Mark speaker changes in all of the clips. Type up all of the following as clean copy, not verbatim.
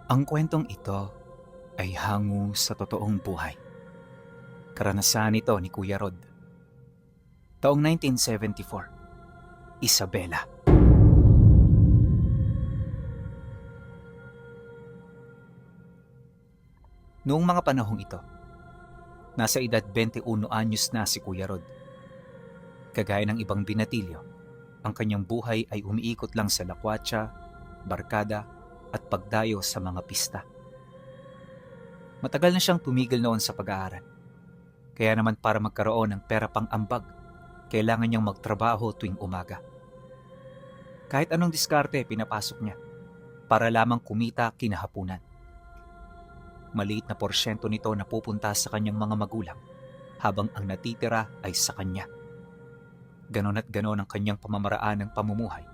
Speaker 1: Ang kwentong ito ay hango sa totoong buhay. Karanasan ito ni Kuya Rod. Taong 1974, Isabela. Noong mga panahong ito, nasa edad 21 anyos na si Kuya Rod. Kagaya ng ibang binatilyo, ang kanyang buhay ay umiikot lang sa lakwatsa, barkada at pagdayo sa mga pista. Matagal na siyang tumigil noon sa pag-aaral. Kaya naman para magkaroon ng pera pang ambag, kailangan niyang magtrabaho tuwing umaga. Kahit anong diskarte pinapasok niya para lamang kumita kinahapunan. Maliit na porsyento nito napupunta sa kanyang mga magulang habang ang natitira ay sa kanya. Ganon at ganon ang kanyang pamamaraan ng pamumuhay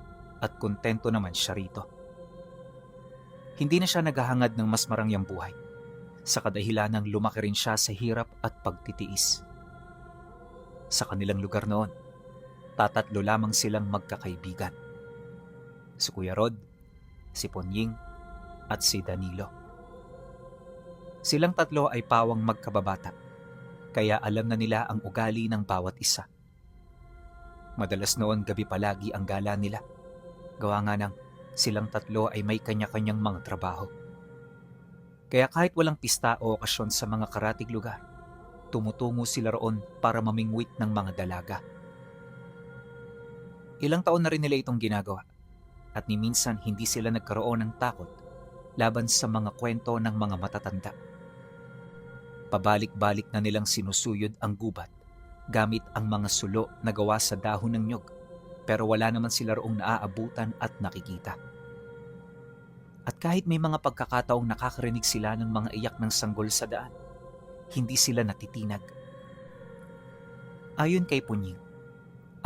Speaker 1: at kontento naman siya rito. Hindi na siya naghahangad ng mas marangyang buhay sa kadahilanang lumaki rin siya sa hirap at pagtitiis. Sa kanilang lugar noon, tatatlo lamang silang magkakaibigan. Si Kuya Rod, si Ponying, at si Danilo. Silang tatlo ay pawang magkababata, kaya alam na nila ang ugali ng bawat isa. Madalas noon gabi palagi ang gala nila, gawa nga ng silang tatlo ay may kanya-kanyang mga trabaho. Kaya kahit walang pista o okasyon sa mga karatig lugar, tumutungo sila roon para mamingwit ng mga dalaga. Ilang taon na rin nila itong ginagawa at ni minsan hindi sila nagkaroon ng takot laban sa mga kwento ng mga matatanda. Pabalik-balik na nilang sinusuyod ang gubat gamit ang mga sulo na gawa sa dahon ng nyog, pero wala naman sila roong naaabutan at nakikita. At kahit may mga pagkakataong nakakarinig sila ng mga iyak ng sanggol sa daan, hindi sila natitinag. Ayon kay Punying,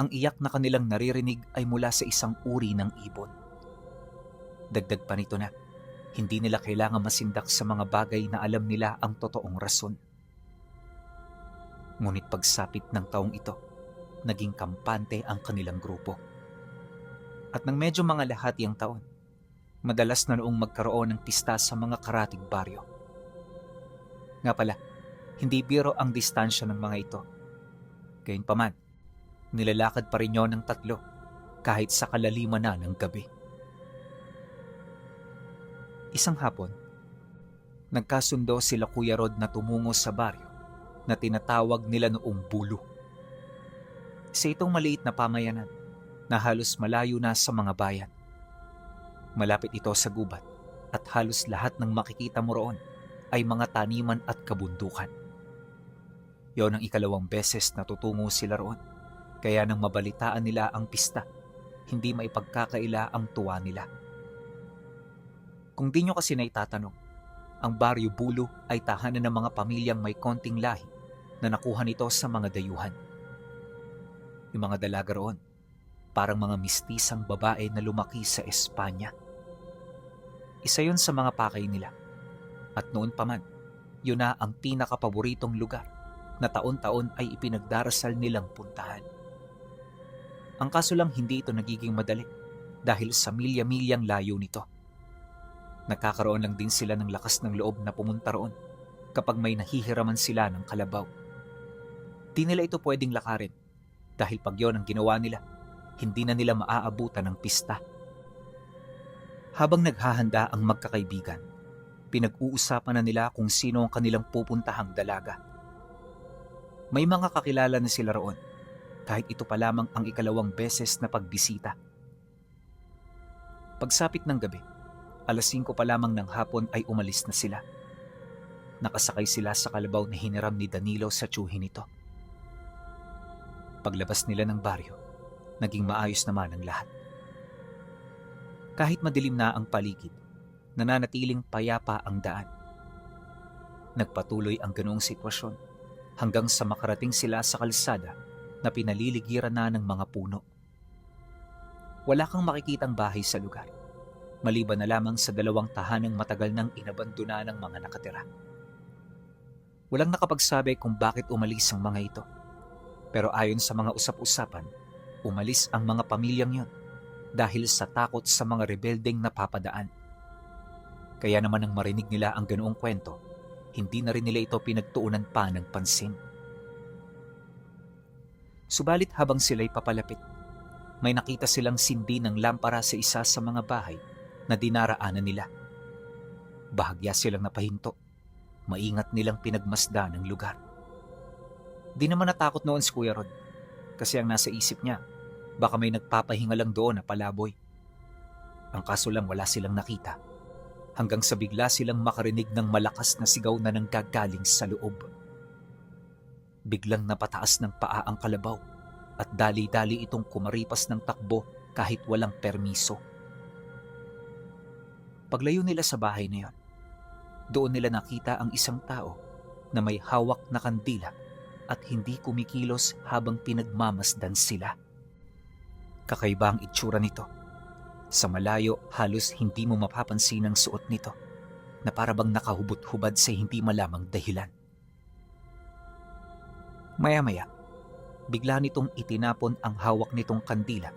Speaker 1: ang iyak na kanilang naririnig ay mula sa isang uri ng ibon. Dagdag pa nito na, hindi nila kailangan masindak sa mga bagay na alam nila ang totoong rason. Ngunit pagsapit ng taong ito, naging kampante ang kanilang grupo. At nang medyo mga lahati ang taon, madalas na noong magkaroon ng pista sa mga karatig baryo. Nga pala, hindi biro ang distansya ng mga ito. Gayunpaman, nilalakad pa rin yon ng tatlo kahit sa kalaliman na ng gabi. Isang hapon, nagkasundo sila Kuya Rod na tumungo sa baryo na tinatawag nila noong Bulo. Sa itong maliit na pamayanan na halos malayo na sa mga bayan. Malapit ito sa gubat at halos lahat ng makikita mo roon ay mga taniman at kabundukan. Yon ang ikalawang beses na tutungo sila roon, kaya nang mabalitaan nila ang pista, hindi maipagkakaila ang tuwa nila. Kung di nyo kasi naitatanong, ang Baryo Bulo ay tahanan ng mga pamilyang may konting lahi na nakuha nito sa mga dayuhan. Yung mga dalaga roon, parang mga mistisang babae na lumaki sa Espanya. Isa yun sa mga pakay nila. At noon pa man, yun na ang pinakapaboritong lugar na taon-taon ay ipinagdarasal nilang puntahan. Ang kaso lang hindi ito nagiging madali dahil sa milya-milyang layo nito. Nagkakaroon lang din sila ng lakas ng loob na pumunta roon kapag may nahihiraman sila ng kalabaw. Di nila ito pwedeng lakarin dahil pag yon ang ginawa nila, hindi na nila maaabutan ng pista. Habang naghahanda ang magkakaibigan, pinag-uusapan na nila kung sino ang kanilang pupuntahang dalaga. May mga kakilala na sila roon, kahit ito pa lamang ang ikalawang beses na pagbisita. Pagsapit ng gabi, 5:00 pa lamang ng hapon ay umalis na sila. Nakasakay sila sa kalabaw na hiniram ni Danilo sa tiyuhin nito. Paglabas nila ng baryo, naging maayos naman ang lahat. Kahit madilim na ang paligid, nananatiling payapa ang daan. Nagpatuloy ang ganoong sitwasyon hanggang sa makarating sila sa kalsada na pinaliligiran na ng mga puno. Wala kang makikitang bahay sa lugar, maliban na lamang sa 2 tahanang matagal nang inabandona ng mga nakatira. Walang nakapagsabi kung bakit umalis ang mga ito, pero ayon sa mga usap-usapan, umalis ang mga pamilyang yon dahil sa takot sa mga rebeldeng napapadaan. Kaya naman nang marinig nila ang ganoong kwento, hindi na rin nila ito pinagtuunan pa ng pansin. Subalit habang sila'y papalapit, may nakita silang sindi ng lampara sa isa sa mga bahay na dinaraanan nila. Bahagya silang napahinto. Maingat nilang pinagmasdan ang lugar. Di naman natakot noon si Kuya Rod kasi ang nasa isip niya, baka may nagpapahinga lang doon na palaboy. Ang kaso lang wala silang nakita hanggang sa bigla silang makarinig ng malakas na sigaw na nanggagaling sa loob. Biglang napataas ng paa ang kalabaw at dali-dali itong kumaripas ng takbo kahit walang permiso. Paglayo nila sa bahay na yon, doon nila nakita ang isang tao na may hawak na kandila at hindi kumikilos habang pinagmamasdan sila. Kakaiba ang itsura nito. Sa malayo, halos hindi mo mapapansin ang suot nito na parabang nakahubot-hubad sa hindi malamang dahilan. Maya-maya, bigla nitong itinapon ang hawak nitong kandila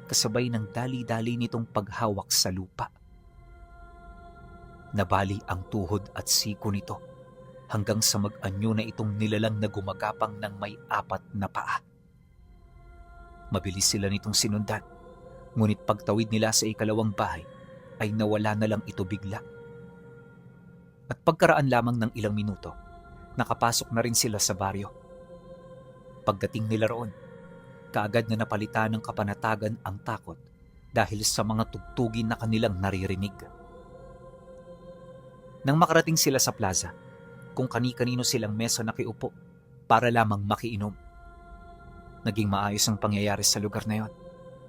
Speaker 1: kasabay ng dali-dali nitong paghawak sa lupa. Nabali ang tuhod at siko nito hanggang sa mag-anyo na itong nilalang na gumagapang ng may 4 na paa. Mabilis sila nitong sinundan, ngunit pagtawid nila sa ikalawang bahay ay nawala na lang ito bigla. At pagkaraan lamang ng ilang minuto, nakapasok na rin sila sa baryo. Pagdating nila roon, kaagad na napalitan ng kapanatagan ang takot dahil sa mga tugtugin na kanilang naririnig. Nang makarating sila sa plaza, kung kani-kanino silang mesa nakiupo para lamang makiinom. Naging maayos ang pangyayari sa lugar na yon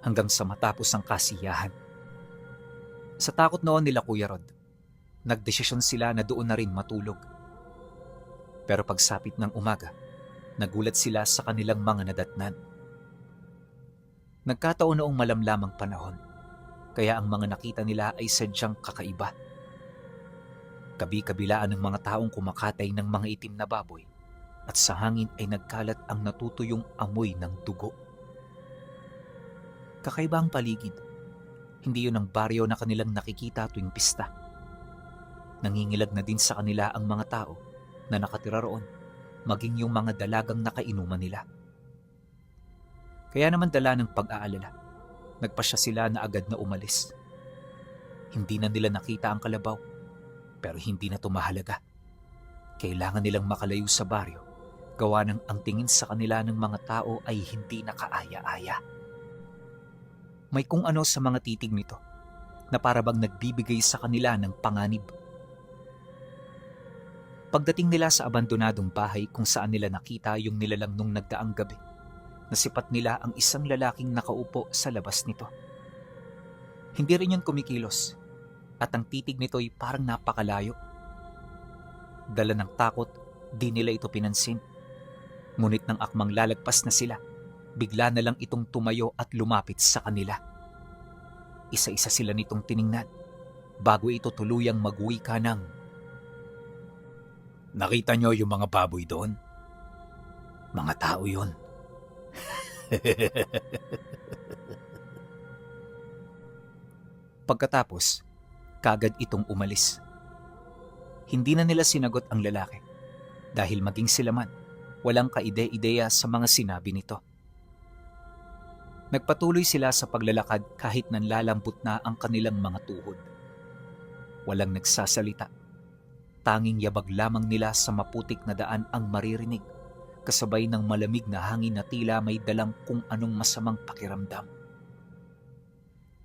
Speaker 1: hanggang sa matapos ang kasiyahan. Sa takot noon nila Kuya Rod, nagdesisyon sila na doon na rin matulog. Pero pagsapit ng umaga, nagulat sila sa kanilang mga nadatnan. Nagkataon noong malamlamang panahon, kaya ang mga nakita nila ay sadyang kakaiba. Kabi-kabilaan ng mga taong kumakatay ng mga itim na baboy at sa hangin ay nagkalat ang natutuyong amoy ng dugo. Kakaiba ang paligid. Hindi yun ang baryo na kanilang nakikita tuwing pista. Nangingilag na din sa kanila ang mga tao na nakatira roon, maging yung mga dalagang nakainuman nila. Kaya naman dala ng pag-aalala, nagpasya sila na agad na umalis. Hindi na nila nakita ang kalabaw, pero hindi na ito mahalaga. Kailangan nilang makalayo sa baryo, gawa ng ang tingin sa kanila ng mga tao ay hindi nakaaya-aya. May kung ano sa mga titig nito na parabang nagbibigay sa kanila ng panganib. Pagdating nila sa abandonadong bahay kung saan nila nakita yung nilalang nung nagdaang gabi, nasipat nila ang isang lalaking nakaupo sa labas nito. Hindi rin yun kumikilos at ang titig nito ay parang napakalayo. Dala ng takot, di nila ito pinansin. Ngunit nang akmang lalagpas na sila, bigla na lang itong tumayo at lumapit sa kanila. Isa-isa sila nitong tiningnan bago ito tuluyang magwika ng, "Nakita nyo yung mga baboy doon? Mga tao yun." Pagkatapos, kaagad itong umalis. Hindi na nila sinagot ang lalaki dahil maging sila man, walang kaide-ideya sa mga sinabi nito. Nagpatuloy sila sa paglalakad kahit nanlalambot na ang kanilang mga tuhod. Walang nagsasalita. Tanging yabag lamang nila sa maputik na daan ang maririnig, kasabay ng malamig na hangin na tila may dalang kung anong masamang pakiramdam.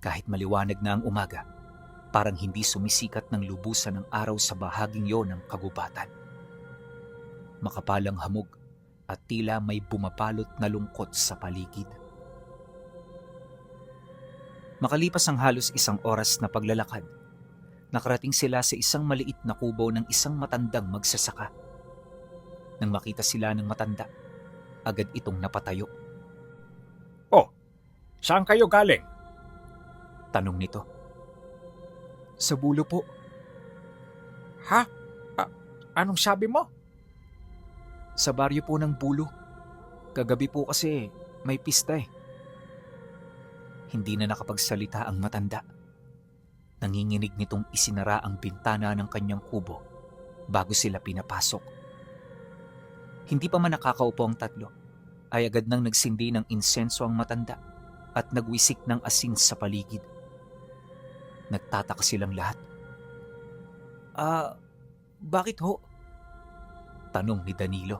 Speaker 1: Kahit maliwanag na ang umaga, parang hindi sumisikat ng lubusan ng araw sa bahaging yon ng kagubatan. Makapalang hamog at tila may bumapalot na lungkot sa paligid. Makalipas ang halos 1 oras na paglalakad, nakarating sila sa isang maliit na kubo ng isang matandang magsasaka. Nang makita sila ng matanda, agad itong napatayo.
Speaker 2: "Oh, saan kayo galing?"
Speaker 1: Tanong nito. "Sa bulo po."
Speaker 2: "Ha? Anong sabi mo?"
Speaker 1: "Sa baryo po ng Bulo. Kagabi po kasi may pista eh." Hindi na nakapagsalita ang matanda. Nanginginig nitong isinara ang bintana ng kanyang kubo bago sila pinapasok. Hindi pa man nakakaupo ang tatlo, ay agad nang nagsindi ng insenso ang matanda at nagwisik ng asin sa paligid. Nagtataka silang lahat. Bakit ho? Tanong ni Danilo.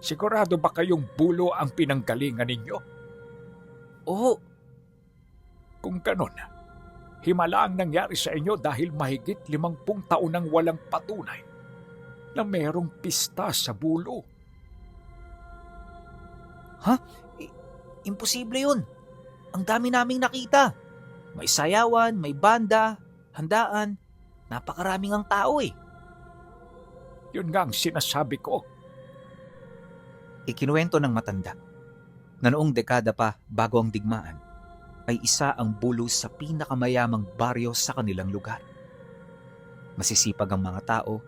Speaker 2: Sigurado ba kayong bulo ang pinanggalingan ninyo?
Speaker 1: Oo,
Speaker 2: Kung ganon, himala ang nangyari sa inyo dahil mahigit 50 taon nang walang patunay na merong pista sa bulo.
Speaker 1: imposible yun. Ang dami naming nakita. May sayawan, may banda, handaan. Napakaraming ang tao eh.
Speaker 2: Yun nga ang sinasabi ko.
Speaker 1: Ikinuwento ng matanda na noong dekada pa bago ang digmaan ay isa ang bulo sa pinakamayamang baryo sa kanilang lugar. Masisipag ang mga tao,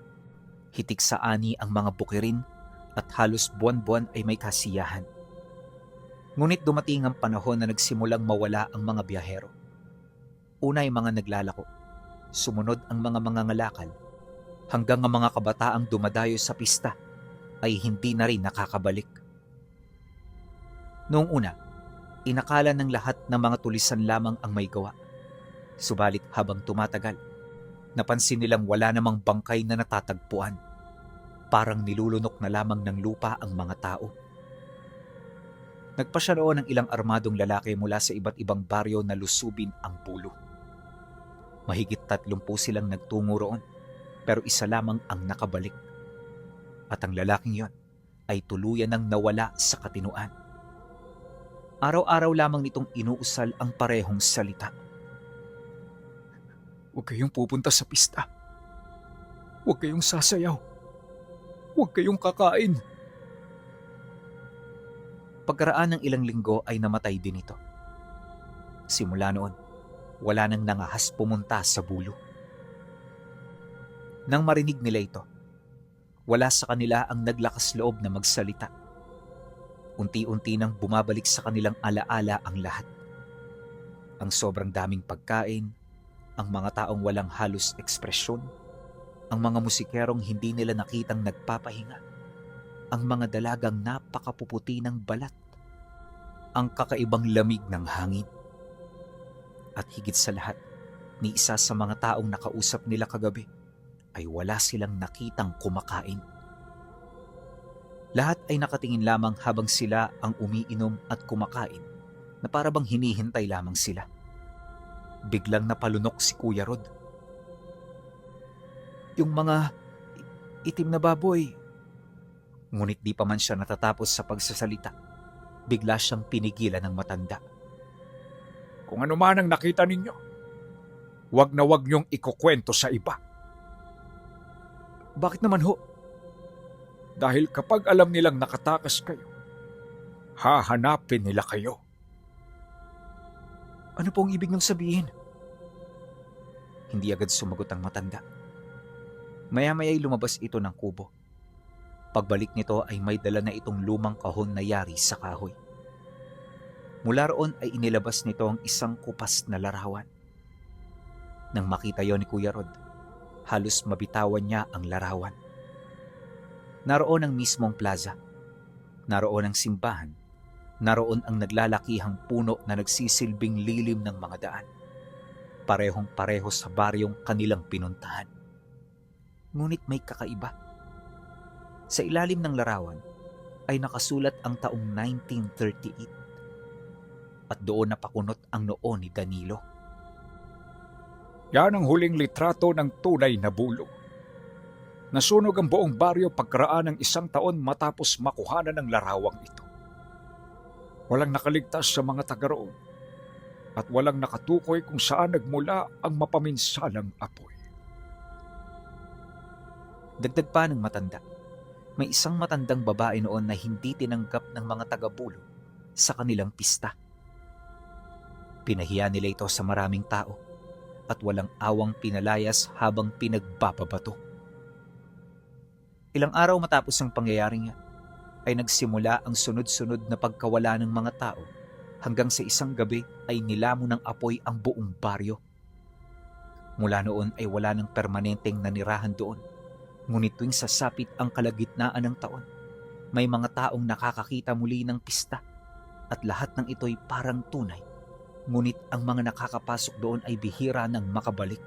Speaker 1: hitik sa ani ang mga bukirin at halos buwan-buwan ay may kasiyahan. Ngunit dumating ang panahon na nagsimulang mawala ang mga biyahero. Una ay mga naglalako, sumunod ang mga mangangalakal, hanggang ang mga kabataang dumadayo sa pista ay hindi na rin nakakabalik. Noong una, inakala ng lahat ng mga tulisan lamang ang may gawa. Subalit habang tumatagal, napansin nilang wala namang bangkay na natatagpuan. Parang nilulunok na lamang ng lupa ang mga tao. Nagpasya roon ng ilang armadong lalaki mula sa iba't ibang baryo na lusubin ang bulo. Mahigit 30 silang nagtungo roon, pero isa lamang ang nakabalik. At ang lalaking yon ay tuluyan ng nawala sa katinuan. Araw-araw lamang nitong inuusal ang parehong salita.
Speaker 2: Huwag kayong pupunta sa pista. Huwag kayong sasayaw. Huwag kayong kakain.
Speaker 1: Pagkaraan ng ilang linggo ay namatay din ito. Simula noon, wala nang nangahas pumunta sa bulo. Nang marinig nila ito, wala sa kanila ang naglakas loob na magsalita. Unti-unti nang bumabalik sa kanilang alaala ang lahat. Ang sobrang daming pagkain, ang mga taong walang halos ekspresyon, ang mga musikerong hindi nila nakitang nagpapahinga, ang mga dalagang napakapuputi ng balat, ang kakaibang lamig ng hangin. At higit sa lahat, ni isa sa mga taong nakausap nila kagabi ay wala silang nakitang kumakain. Lahat ay nakatingin lamang habang sila ang umiinom at kumakain na para bang hinihintay lamang sila. Biglang napalunok si Kuya Rod. Yung mga itim na baboy. Ngunit di pa man siya natatapos sa pagsasalita, bigla siyang pinigilan ng matanda.
Speaker 2: Kung ano man ang nakita ninyo, wag na wag niyong ikukwento sa iba.
Speaker 1: Bakit naman ho?
Speaker 2: Dahil kapag alam nilang nakatakas kayo, hahanapin nila kayo.
Speaker 1: Ano pong ibig niyong sabihin? Hindi agad sumagot ang matanda. Maya-maya'y lumabas ito ng kubo. Pagbalik nito ay may dala na itong lumang kahon na yari sa kahoy. Mula roon ay inilabas nito ang isang kupas na larawan. Nang makita yon ni Kuya Rod, halos mabitawan niya ang larawan. Naroon ang mismong plaza, naroon ang simbahan, naroon ang naglalakihang puno na nagsisilbing lilim ng mga daan. Parehong-pareho sa baryong kanilang pinuntahan. Ngunit may kakaiba. Sa ilalim ng larawan ay nakasulat ang taong 1938 at doon napakunot ang noo ni Danilo.
Speaker 2: Yan ang huling litrato ng tunay na bulo. Nasunog ang buong baryo pagkaraan ng 1 taon matapos makuhanan ng larawang ito. Walang nakaligtas sa mga taga roon at walang nakatukoy kung saan nagmula ang mapaminsalang apoy.
Speaker 1: Dagdag pa ng matanda, may isang matandang babae noon na hindi tinanggap ng mga taga-bulo sa kanilang pista. Pinahiya nila ito sa maraming tao at walang awang pinalayas habang pinagbababato. Ilang araw matapos ang pangyayaring yan, ay nagsimula ang sunod-sunod na pagkawala ng mga tao hanggang sa isang gabi ay nilamon ng apoy ang buong baryo. Mula noon ay wala ng permanenteng nanirahan doon. Ngunit tuwing sasapit ang kalagitnaan ng taon, may mga taong nakakakita muli ng pista at lahat ng ito'y parang tunay. Ngunit ang mga nakakapasok doon ay bihira ng makabalik.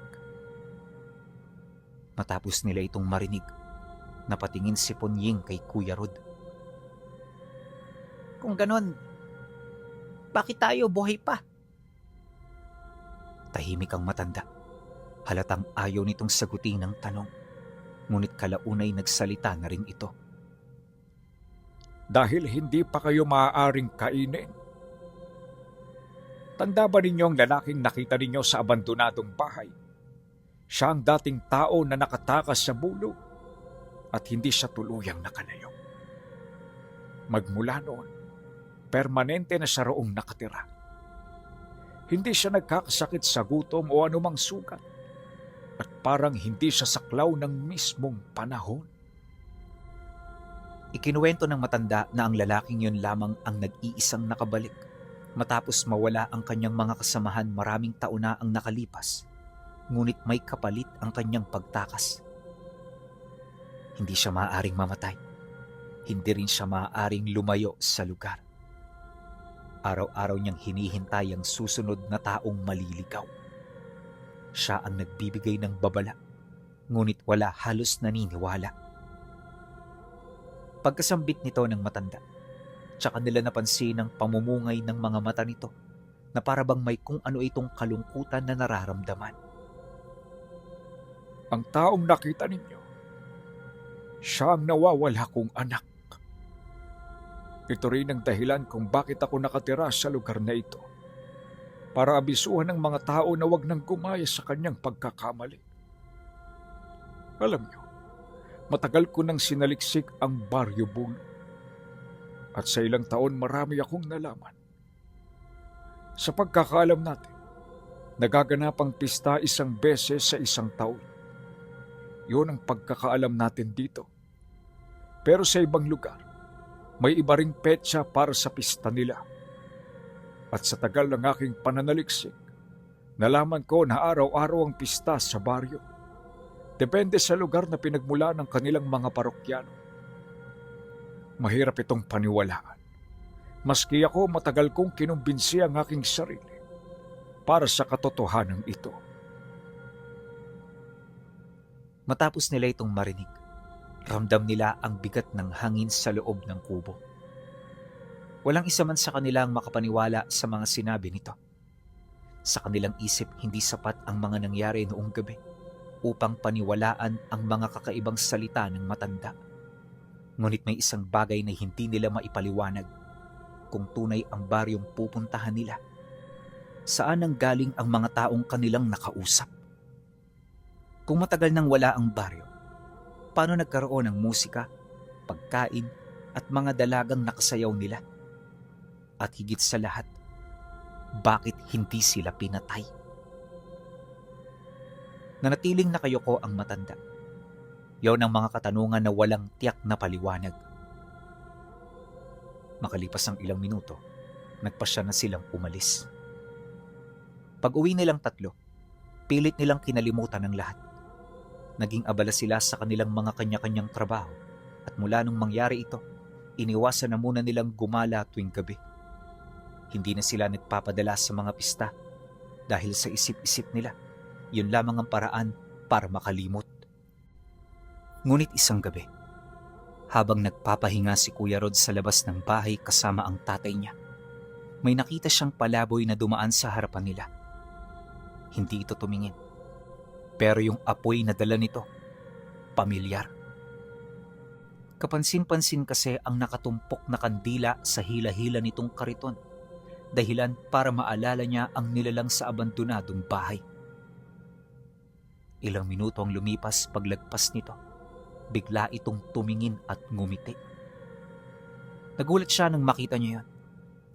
Speaker 1: Matapos nila itong marinig, napatingin si Ponying kay Kuya Rod.
Speaker 3: Kung ganon, bakit tayo buhay pa?
Speaker 1: Tahimik ang matanda. Halatang ayaw nitong sagutin ang tanong. Ngunit kalaunay nagsalita na rin ito.
Speaker 2: Dahil hindi pa kayo maaaring kainin. Tanda ba ninyo ang lalaking nakita ninyo sa abandonadong bahay? Siya ang dating tao na nakatakas sa bulo at hindi siya tuluyang nakalayo. Magmula noon, permanente na siya roong nakatira. Hindi siya nagkakasakit sa gutom o anumang sugat at parang hindi siya saklaw ng mismong panahon.
Speaker 1: Ikinuwento ng matanda na ang lalaking yun lamang ang nag-iisang nakabalik. Matapos mawala ang kanyang mga kasamahan, maraming taon na ang nakalipas. Ngunit may kapalit ang kanyang pagtakas. Hindi siya maaaring mamatay. Hindi rin siya maaaring lumayo sa lugar. Araw-araw niyang hinihintay ang susunod na taong maliligaw. Siya ang nagbibigay ng babala, ngunit wala halos naniniwala. Pagkasambit nito ng matanda, tsaka nila napansin ang pamumungay ng mga mata nito na parabang may kung ano itong kalungkutan na nararamdaman.
Speaker 2: Ang taong nakita ninyo, siya ang nawawala kong anak. Ito rin ang dahilan kung bakit ako nakatira sa lugar na ito, para abisuhan ng mga tao na wag nang gumaya sa kanyang pagkakamali. Alam niyo, matagal ko nang sinaliksik ang Baryo Bulo, at sa ilang taon marami akong nalaman. Sa pagkakaalam natin, nagaganap ang pista isang beses sa isang taon. Yun ang pagkakaalam natin dito. Pero sa ibang lugar, may iba ring petsa para sa pista nila. At sa tagal ng aking pananaliksik, nalaman ko na araw-araw ang pista sa baryo. Depende sa lugar na pinagmula ng kanilang mga parokyano. Mahirap itong paniwalaan. Maski ako matagal kong kinumbinsi ang aking sarili para sa katotohanan ito.
Speaker 1: Matapos nila itong marinig, ramdam nila ang bigat ng hangin sa loob ng kubo. Walang isa man sa kanila ang makapaniwala sa mga sinabi nito. Sa kanilang isip, hindi sapat ang mga nangyari noong gabi upang paniwalaan ang mga kakaibang salita ng matanda. Ngunit may isang bagay na hindi nila maipaliwanag kung tunay ang baryong pupuntahan nila. Saan ang galing ang mga taong kanilang nakausap? Kung matagal nang wala ang baryo, paano nagkaroon ng musika, pagkain at mga dalagang nakasayaw nila? At higit sa lahat, bakit hindi sila pinatay? Nanatiling nakayoko ang matanda. Yawn ang mga katanungan na walang tiyak na paliwanag. Makalipas ang ilang minuto, nagpasya na silang umalis. Pag-uwi nilang tatlo, pilit nilang kinalimutan ang lahat. Naging abala sila sa kanilang mga kanya-kanyang trabaho at mula nung mangyari ito, iniwasan na muna nilang gumala tuwing gabi. Hindi na sila nagpapadala sa mga pista dahil sa isip-isip nila, yun lamang ang paraan para makalimot. Ngunit isang gabi, habang nagpapahinga si Kuya Rod sa labas ng bahay kasama ang tatay niya, may nakita siyang palaboy na dumaan sa harapan nila. Hindi ito tumingin, pero yung apoy na dala nito, pamilyar. Kapansin-pansin kasi ang nakatumpok na kandila sa hila-hila nitong kariton, dahilan para maalala niya ang nilalang sa abandonadong bahay. Ilang minuto ang lumipas paglagpas nito, bigla itong tumingin at ngumiti. Nagulat siya nang makita niya yun,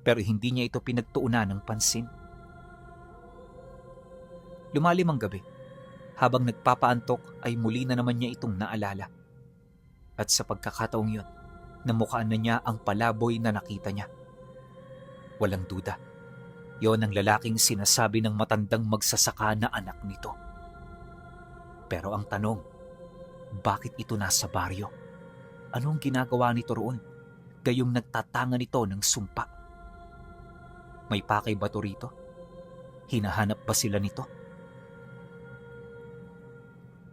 Speaker 1: pero hindi niya ito pinagtuunan ng pansin. Lumalim ang gabi. Habang nagpapaantok ay muli na naman niya itong naalala. At sa pagkakataong yun, namukhaan na niya ang palaboy na nakita niya. Walang duda, yon ang lalaking sinasabi ng matandang magsasaka na anak nito. Pero ang tanong, bakit ito nasa baryo? Anong ginagawa nito roon? Gayong nagtatanga nito ng sumpa. May pakay ba to rito? Hinahanap ba sila nito?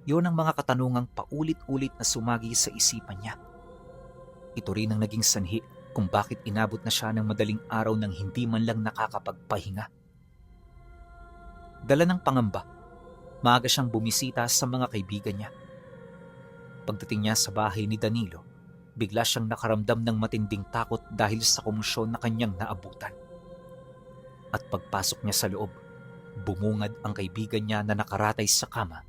Speaker 1: Yun ang mga katanungang paulit-ulit na sumagi sa isipan niya. Ito rin ang naging sanhi kung bakit inabot na siya ng madaling araw nang hindi man lang nakakapagpahinga. Dala ng pangamba, maaga siyang bumisita sa mga kaibigan niya. Pagdating niya sa bahay ni Danilo, bigla siyang nakaramdam ng matinding takot dahil sa komosyon na kanyang naabutan. At pagpasok niya sa loob, bumungad ang kaibigan niya na nakaratay sa kama,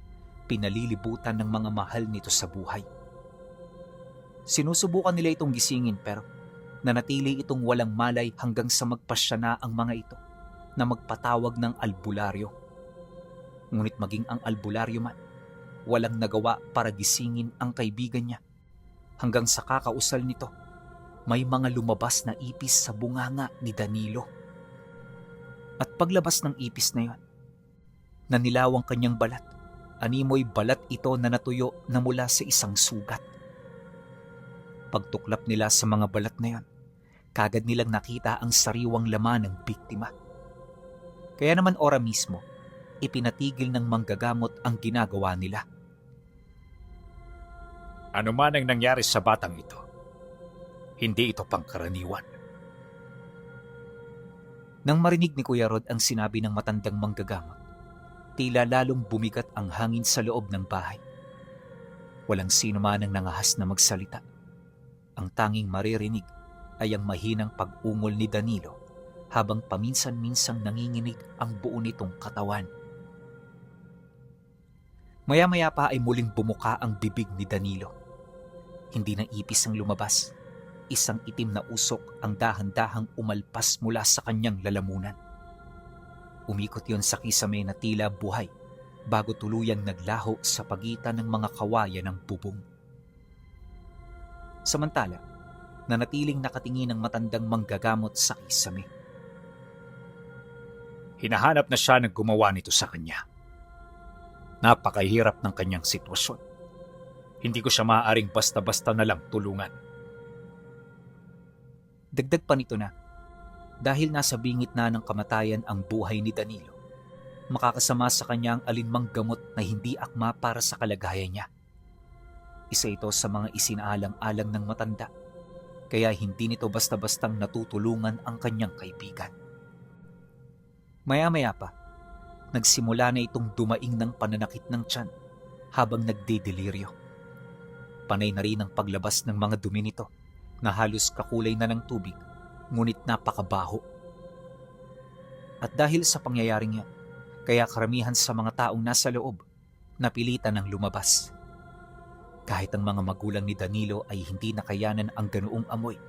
Speaker 1: pinalilibutan ng mga mahal nito sa buhay. Sinusubukan nila itong gisingin pero nanatili itong walang malay hanggang sa magpasya na ang mga ito na magpatawag ng albularyo. Ngunit maging ang albularyo man, walang nagawa para gisingin ang kaibigan niya. Hanggang sa kakausal nito, may mga lumabas na ipis sa bunganga ni Danilo. At paglabas ng ipis na yon, nanilaw ang kanyang balat. Animoy balat ito na natuyo na mula sa isang sugat. Pagtuklap nila sa mga balat na yon, kagad nilang nakita ang sariwang laman ng biktima. Kaya naman ora mismo, ipinatigil ng manggagamot ang ginagawa nila.
Speaker 2: Ano man ang nangyari sa batang ito, hindi ito pangkaraniwan.
Speaker 1: Nang marinig ni Kuya Rod ang sinabi ng matandang manggagamot, tila lalong bumigat ang hangin sa loob ng bahay. Walang sino man ang nangahas na magsalita. Ang tanging maririnig ay ang mahinang pag-ungol ni Danilo habang paminsan-minsang nanginginig ang buo nitong katawan. Maya-maya pa ay muling bumuka ang bibig ni Danilo. Hindi na ipis ang lumabas. Isang itim na usok ang dahan-dahang umalpas mula sa kanyang lalamunan. Umikot yon sa kisame na tila buhay bago tuluyang naglaho sa pagitan ng mga kawayan ng bubong. Samantala, nanatiling nakatingin ang matandang manggagamot sa kisame.
Speaker 2: Hinahanap na siya ng gumawa nito sa kanya. Napakahirap ng kanyang sitwasyon. Hindi ko siya maaaring basta-basta na lang tulungan.
Speaker 1: Dagdag pa nito na, dahil nasa bingit na ng kamatayan ang buhay ni Danilo, makakasama sa kanya ang alinmang gamot na hindi akma para sa kalagayan niya. Isa ito sa mga isinaalang-alang ng matanda, kaya hindi nito basta-bastang natutulungan ang kanyang kaibigan. Maya-maya pa, nagsimula na itong dumaing ng pananakit ng tiyan habang nagdedeliryo. Panay na rin ang paglabas ng mga dumi nito na halos kakulay na ng tubig, ngunit napakabaho. At dahil sa pangyayaring yan, kaya karamihan sa mga taong nasa loob napilitan ng lumabas. Kahit ang mga magulang ni Danilo ay hindi nakayanan ang ganoong amoy,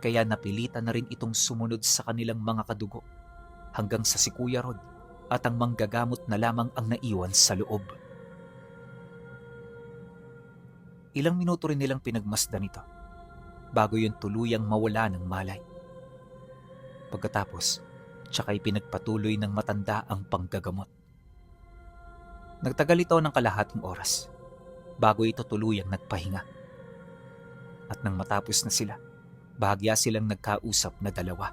Speaker 1: kaya napilitan na rin itong sumunod sa kanilang mga kadugo, hanggang sa si Kuya Rod at ang manggagamot na lamang ang naiwan sa loob. Ilang minuto rin nilang pinagmasdan ito, bago yun tuluyang mawala ng malay. Pagkatapos, tsaka'y pinagpatuloy ng matanda ang panggagamot. Nagtagal ito ng kalahating oras, bago ito tuluyang nagpahinga. At nang matapos na sila, bahagya silang nagkausap na dalawa.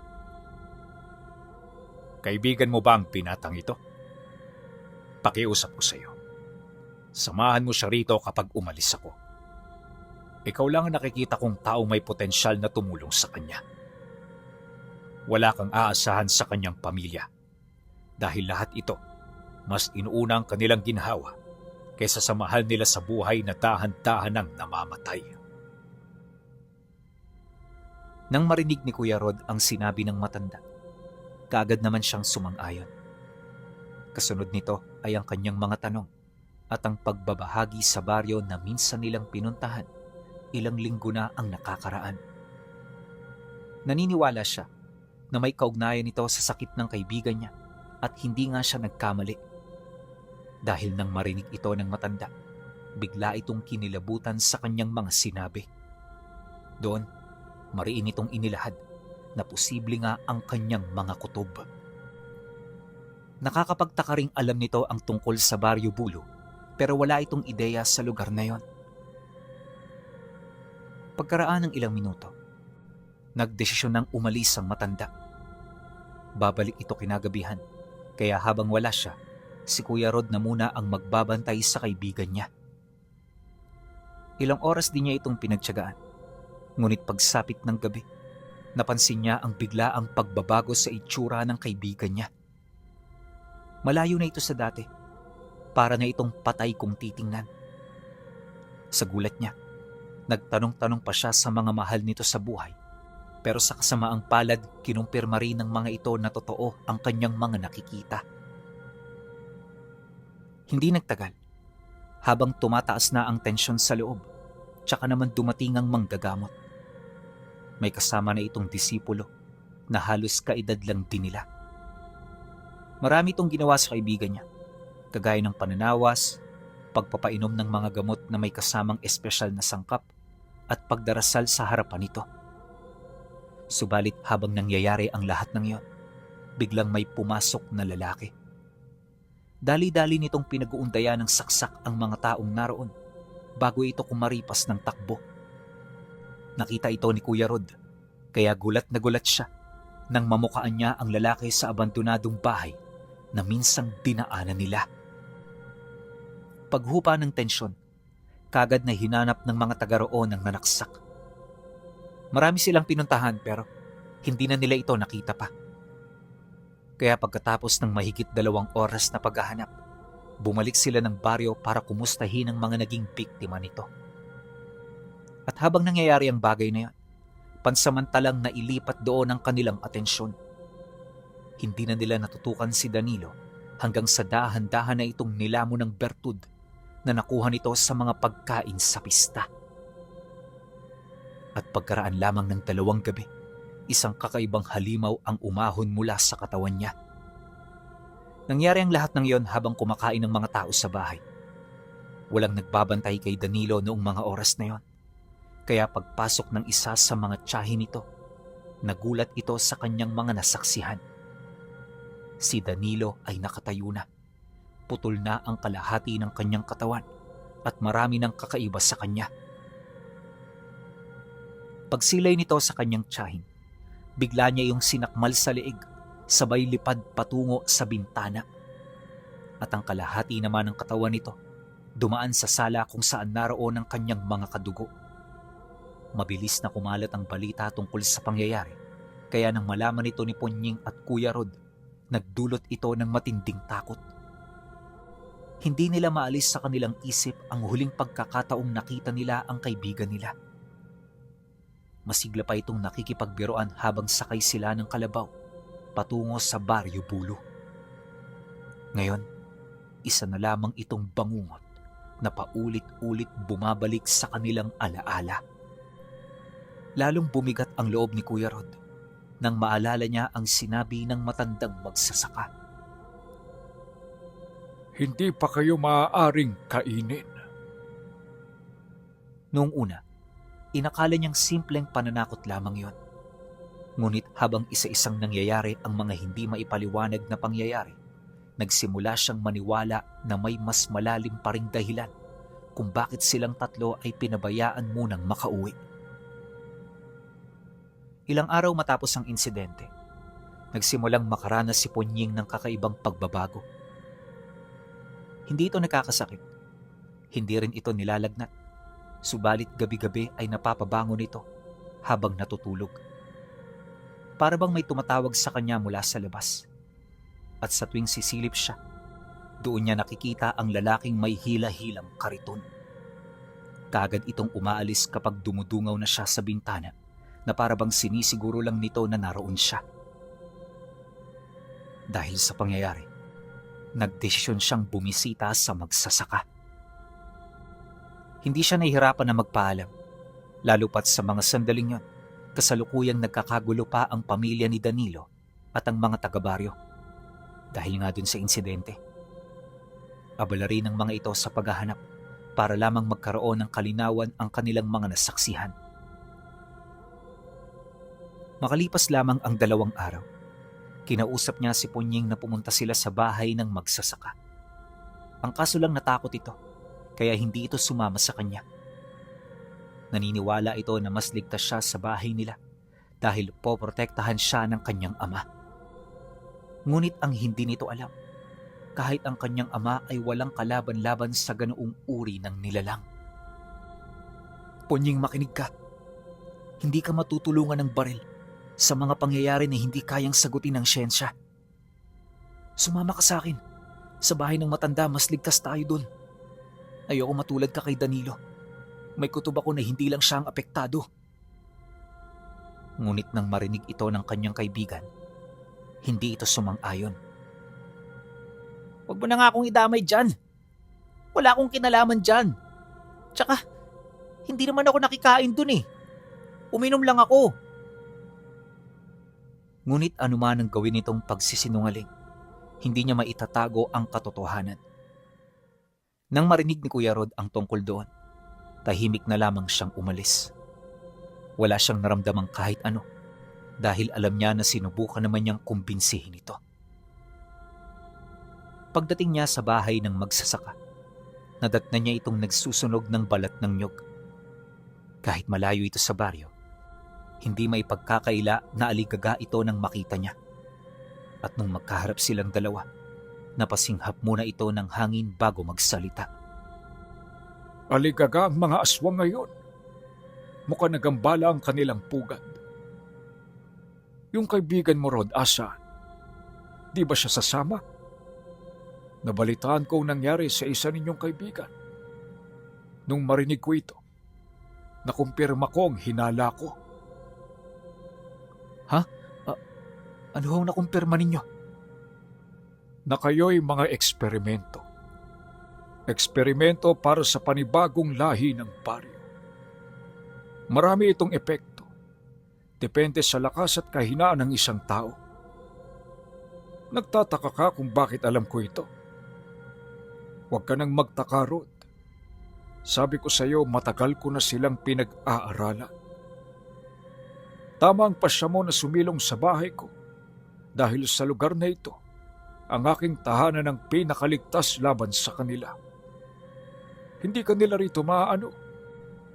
Speaker 2: Kaibigan mo ba ang binatang ito? Pakiusap ko sa iyo. Samahan mo siya rito kapag umalis ako. Ikaw lang ang nakikita kong taong may potensyal na tumulong sa kanya. Wala kang aasahan sa kanyang pamilya. Dahil lahat ito, mas inuuna ang kanilang ginhawa kaysa sa mahal nila sa buhay na dahan-dahan namamatay.
Speaker 1: Nang marinig ni Kuya Rod ang sinabi ng matanda, kaagad naman siyang sumang-ayon. Kasunod nito ay ang kanyang mga tanong at ang pagbabahagi sa baryo na minsan nilang pinuntahan ilang linggo na ang nakakaraan. Naniniwala siya na may kaugnayan ito sa sakit ng kaibigan niya at hindi nga siya nagkamali. Dahil nang marinig ito ng matanda, bigla itong kinilabutan sa kanyang mga sinabi. Doon, mariin itong inilahad na posible nga ang kanyang mga kutob. Nakakapagtaka ring alam nito ang tungkol sa Baryo Bulo pero wala itong ideya sa lugar na yon. Pagkaraan ng ilang minuto, nagdesisyon ng umalis ang matanda. Babalik ito kinagabihan, kaya habang wala siya, si Kuya Rod na muna ang magbabantay sa kaibigan niya. Ilang oras din niya itong pinagtiyagaan, ngunit pagsapit ng gabi, napansin niya ang biglaang pagbabago sa itsura ng kaibigan niya. Malayo na ito sa dati, para na itong patay kung titingnan. Sa gulat niya, nagtanong-tanong pa siya sa mga mahal nito sa buhay, pero sa kasamaang palad, kinumpirma rin ng mga ito na totoo ang kanyang mga nakikita. Hindi nagtagal, habang tumataas na ang tensyon sa loob, tsaka naman dumating ang manggagamot. May kasama na itong disipulo na halos kaedad lang din nila. Marami itong ginawa sa kaibigan niya, kagaya ng pananawas, pagpapainom ng mga gamot na may kasamang espesyal na sangkap, at pagdarasal sa harapan nito. Subalit habang nangyayari ang lahat ng iyon, biglang may pumasok na lalaki. Dali-dali nitong pinag-uundayan ng saksak ang mga taong naroon bago ito kumaripas ng takbo. Nakita ito ni Kuya Rod, kaya gulat na gulat siya nang mamukaan niya ang lalaki sa abandonadong bahay na minsang dinaanan nila. Paghupa ng tensyon, kagad na hinanap ng mga taga roon ang nanaksak. Marami silang pinuntahan pero hindi na nila ito nakita pa. Kaya pagkatapos ng mahigit 2 oras na paghahanap, bumalik sila ng baryo para kumustahin ang mga naging biktima nito. At habang nangyayari ang bagay na yan, pansamantalang nailipat doon ang kanilang atensyon. Hindi na nila natutukan si Danilo hanggang sa dahan-dahan na itong nilamon ng bertud na nakuha nito sa mga pagkain sa pista. At pagkaraan lamang ng 2 gabi, isang kakaibang halimaw ang umahon mula sa katawan niya. Nangyari ang lahat ng iyon habang kumakain ng mga tao sa bahay. Walang nagbabantay kay Danilo noong mga oras na iyon. Kaya pagpasok ng isa sa mga tiyahin nito, nagulat ito sa kanyang mga nasaksihan. Si Danilo ay nakatayo na. Putol na ang kalahati ng kanyang katawan at marami ng kakaiba sa kanya. Pagsilay nito sa kanyang tiyahin, bigla niya yung sinakmal sa leeg, sabay lipad patungo sa bintana. At ang kalahati naman ng katawan nito, dumaan sa sala kung saan naroon ang kanyang mga kadugo. Mabilis na kumalat ang balita tungkol sa pangyayari, kaya nang malaman ito ni Ponying at Kuya Rod, nagdulot ito ng matinding takot. Hindi nila maalis sa kanilang isip ang huling pagkakataong nakita nila ang kaibigan nila. Masigla pa itong nakikipagbiroan habang sakay sila ng kalabaw patungo sa Baryo Bulo. Ngayon, isa na lamang itong bangungot na paulit-ulit bumabalik sa kanilang alaala. Lalong bumigat ang loob ni Kuya Rod nang maalala niya ang sinabi ng matandang magsasaka.
Speaker 2: Hindi pa kayo maaaring kainin.
Speaker 1: Noong una, inakala niyang simpleng pananakot lamang yon. Ngunit habang isa-isang nangyayari ang mga hindi maipaliwanag na pangyayari, nagsimula siyang maniwala na may mas malalim pa ring dahilan kung bakit silang tatlo ay pinabayaan munang makauwi. Ilang araw matapos ang insidente, nagsimulang makaranas si Ponying ng kakaibang pagbabago. Hindi ito nakakasakit, hindi rin ito nilalagnat, subalit gabi-gabi ay napapabangon ito habang natutulog. Para bang may tumatawag sa kanya mula sa labas. At sa tuwing sisilip siya, doon niya nakikita ang lalaking may hila-hilang kariton. Kagad itong umaalis kapag dumudungaw na siya sa bintana na para bang sinisiguro lang nito na naroon siya. Dahil sa pangyayari, nagdesisyon siyang bumisita sa magsasaka. Hindi siya nahihirapan na magpaalam, lalo pat sa mga sandaling yon, kasalukuyang nagkakagulo pa ang pamilya ni Danilo at ang mga taga-baryo dahil nga dun sa insidente. Abala rin ang mga ito sa paghahanap para lamang magkaroon ng kalinawan ang kanilang mga nasaksihan. Makalipas lamang ang 2 araw, kinausap niya si Ponying na pumunta sila sa bahay ng magsasaka. Ang kaso lang natakot ito kaya hindi ito sumama sa kanya. Naniniwala ito na mas ligtas siya sa bahay nila dahil poprotektahan siya ng kanyang ama. Ngunit ang hindi nito alam, kahit ang kanyang ama ay walang kalaban-laban sa ganoong uri ng nilalang. Ponying, makinig ka. Hindi ka matutulungan ng baril sa mga pangyayari na hindi kayang sagutin ng siyensya. Sumama ka sa akin. Sa bahay ng matanda, mas ligtas tayo dun. Ayoko matulad ka kay Danilo. May kutob ako na hindi lang siya ang apektado. Ngunit nang marinig ito ng kanyang kaibigan, hindi ito sumang-ayon.
Speaker 3: Huwag mo na nga akong idamay dyan. Wala akong kinalaman dyan. Tsaka, hindi naman ako nakikain dun eh. Uminom lang ako.
Speaker 1: Ngunit anuman ang gawin nitong pagsisinungaling, hindi niya maitatago ang katotohanan. Nang marinig ni Kuya Rod ang tungkol doon, tahimik na lamang siyang umalis. Wala siyang naramdamang kahit ano dahil alam niya na sinubukan naman niyang kumbinsihin ito. Pagdating niya sa bahay ng magsasaka, nadatnan niya itong nagsusunog ng balat ng nyog. Kahit malayo ito sa baryo, hindi may pagkakaila na aligaga ito nang makita niya. At nung magkaharap silang dalawa, napasinghap muna ito ng hangin bago magsalita.
Speaker 2: Aligaga ang mga aswang ngayon. Mukhang nagambala ang kanilang pugad. Yung kaibigan mo, Rod, asa? Di ba siya sasama? Nabalitaan ko ang nangyari sa isa ninyong kaibigan. Nung marinig ko ito, nakumpirma ko ang hinala ko.
Speaker 1: Ano ang nakumpirma ninyo?
Speaker 2: Na kayo'y mga eksperimento. Eksperimento para sa panibagong lahi ng baryo. Marami itong epekto. Depende sa lakas at kahinaan ng isang tao. Nagtataka ka kung bakit alam ko ito. Huwag ka nang magtaka, Rod. Sabi ko sa iyo, matagal ko na silang pinag-aaralan. Tama ang pasya mo na sumilong sa bahay ko dahil sa lugar na ito, ang aking tahanan ng pinakaligtas laban sa kanila. Hindi kanila rito maaano,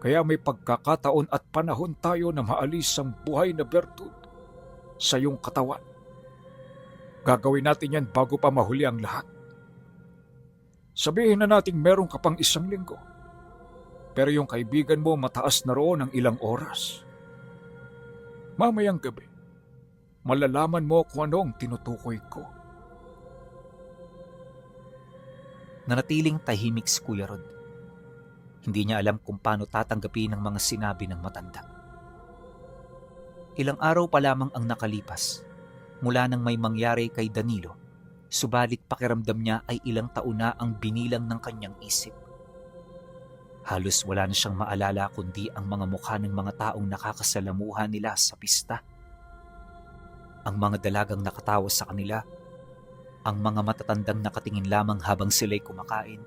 Speaker 2: kaya may pagkakataon at panahon tayo na maalis ang buhay na bertud sa iyong katawan. Gagawin natin yan bago pa mahuli ang lahat. Sabihin na natin meron ka pang 1 linggo, pero yung kaibigan mo mataas na roon ng ilang oras. Mamayang gabi, malalaman mo kung ano ang tinutukoy ko.
Speaker 1: Nanatiling tahimik si Kuya Rod. Hindi niya alam kung paano tatanggapin ang mga sinabi ng matanda. Ilang araw pa lamang ang nakalipas mula nang may mangyari kay Danilo, subalit pakiramdam niya ay ilang taon na ang binilang ng kanyang isip. Halos wala na siyang maalala kundi ang mga mukha ng mga taong nakakasalamuhan nila sa pista. Ang mga dalagang nakatawa sa kanila, ang mga matatandang nakatingin lamang habang sila'y kumakain,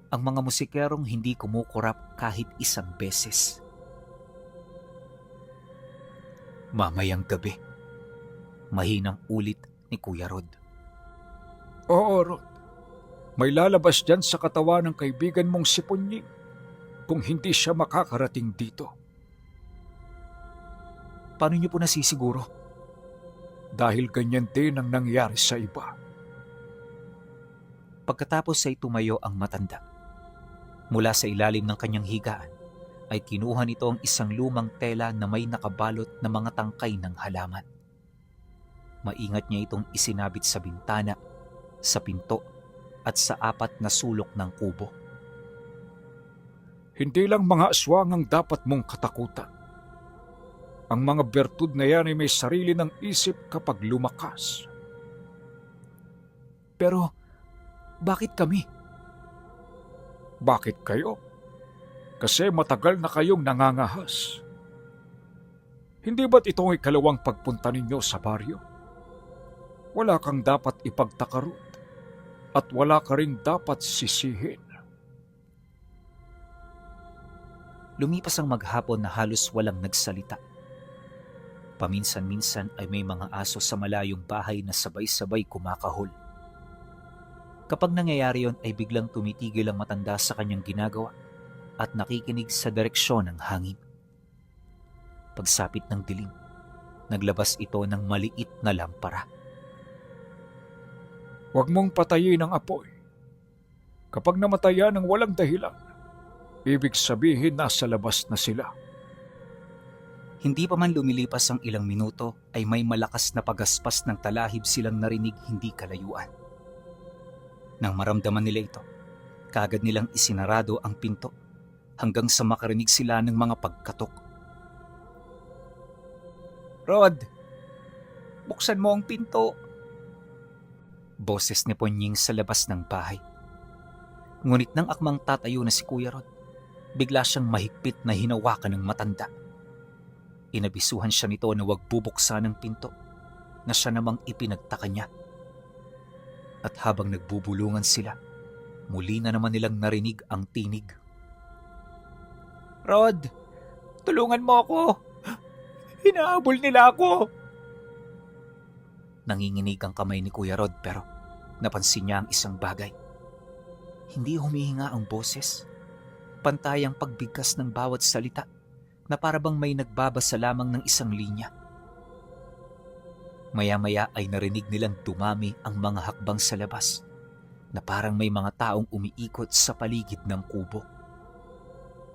Speaker 1: ang mga musikerong hindi kumukurap kahit 1 beses. Mamayang gabi, mahinang ulit ni Kuya Rod.
Speaker 2: Oo, Rod. May lalabas dyan sa katawan ng kaibigan mong si Ponying kung hindi siya makakarating dito.
Speaker 1: Paano niyo po nasisiguro?
Speaker 2: Dahil ganyan din ang nangyari sa iba.
Speaker 1: Pagkatapos ay tumayo ang matanda. Mula sa ilalim ng kanyang higaan ay kinuha nito ang isang lumang tela na may nakabalot na mga tangkay ng halaman. Maingat niya itong isinabit sa bintana, sa pinto at sa 4 na sulok ng kubo.
Speaker 2: Hindi lang mga aswang ang dapat mong katakutan. Ang mga bertud na yan ay may sarili ng isip kapag lumakas.
Speaker 1: Pero, bakit kami?
Speaker 2: Bakit kayo? Kasi matagal na kayong nangangahas. Hindi ba't ito ang ikalawang pagpunta ninyo sa baryo? Wala kang dapat ipagtakarot at wala ka ring dapat sisihin.
Speaker 1: Lumipas ang maghapon na halos walang nagsalita. Paminsan-minsan ay may mga aso sa malayong bahay na sabay-sabay kumakahol. Kapag nangyayari yon ay biglang tumitigil ang matanda sa kanyang ginagawa at nakikinig sa direksyon ng hangin. Pagsapit ng dilim, naglabas ito ng maliit na lampara.
Speaker 2: Huwag mong patayin ang apoy. Kapag namatayan ng walang dahilan, ibig sabihin nasa labas na sila.
Speaker 1: Hindi pa man lumilipas ang ilang minuto ay may malakas na pagaspas ng talahib silang narinig hindi kalayuan. Nang maramdaman nila ito, kaagad nilang isinarado ang pinto hanggang sa makarinig sila ng mga pagkatok.
Speaker 3: Rod, buksan mo ang pinto.
Speaker 1: Boses ni Ponying sa labas ng bahay. Ngunit nang akmang tatayo na si Kuya Rod, bigla siyang mahigpit na hinawakan ng matanda. Inabisuhan siya nito na huwag bubuksan ang pinto na siya namang ipinagtaka niya. At habang nagbubulungan sila, muli na naman nilang narinig ang tinig.
Speaker 3: Rod, tulungan mo ako. Hinahabol nila ako.
Speaker 1: Nanginginig ang kamay ni Kuya Rod pero napansin niya ang isang bagay. Hindi humihinga ang boses. Pantay ang pagbigkas ng bawat salita na parabang may nagbabasa lamang ng isang linya. Maya-maya ay narinig nilang dumami ang mga hakbang sa labas na parang may mga taong umiikot sa paligid ng kubo.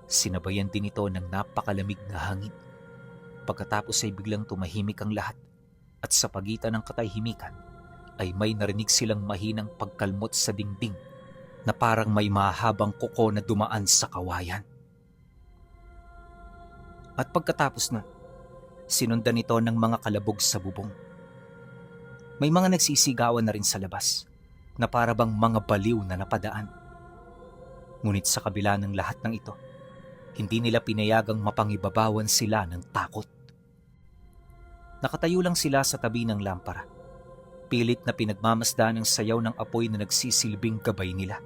Speaker 1: Sinabayan din ito ng napakalamig na hangin. Pagkatapos ay biglang tumahimik ang lahat at sa pagitan ng katahimikan ay may narinig silang mahinang pagkalmot sa dingding na parang may mahabang kuko na dumaan sa kawayan. At pagkatapos na, sinundan ito ng mga kalabog sa bubong. May mga nagsisigawan na rin sa labas na parabang mga baliw na napadaan. Ngunit sa kabila ng lahat ng ito, hindi nila pinayagang mapangibabawan sila ng takot. Nakatayo lang sila sa tabi ng lampara, pilit na pinagmamasdan ang sayaw ng apoy na nagsisilbing gabay nila.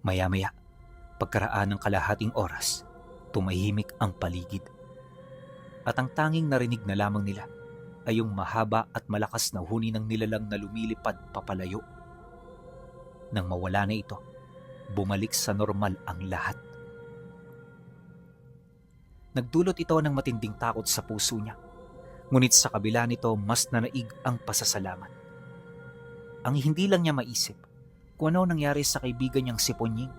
Speaker 1: Maya-maya, pagkaraan ng kalahating oras, tumahimik ang paligid. At ang tanging narinig na lamang nila ay yung mahaba at malakas na huni ng nilalang na lumilipad papalayo. Nang mawala na ito, bumalik sa normal ang lahat. Nagdulot ito ng matinding takot sa puso niya, ngunit sa kabila nito mas nanaig ang pasasalamat. Ang hindi lang niya maisip kung ano nangyari sa kaibigan niyang si Ponying.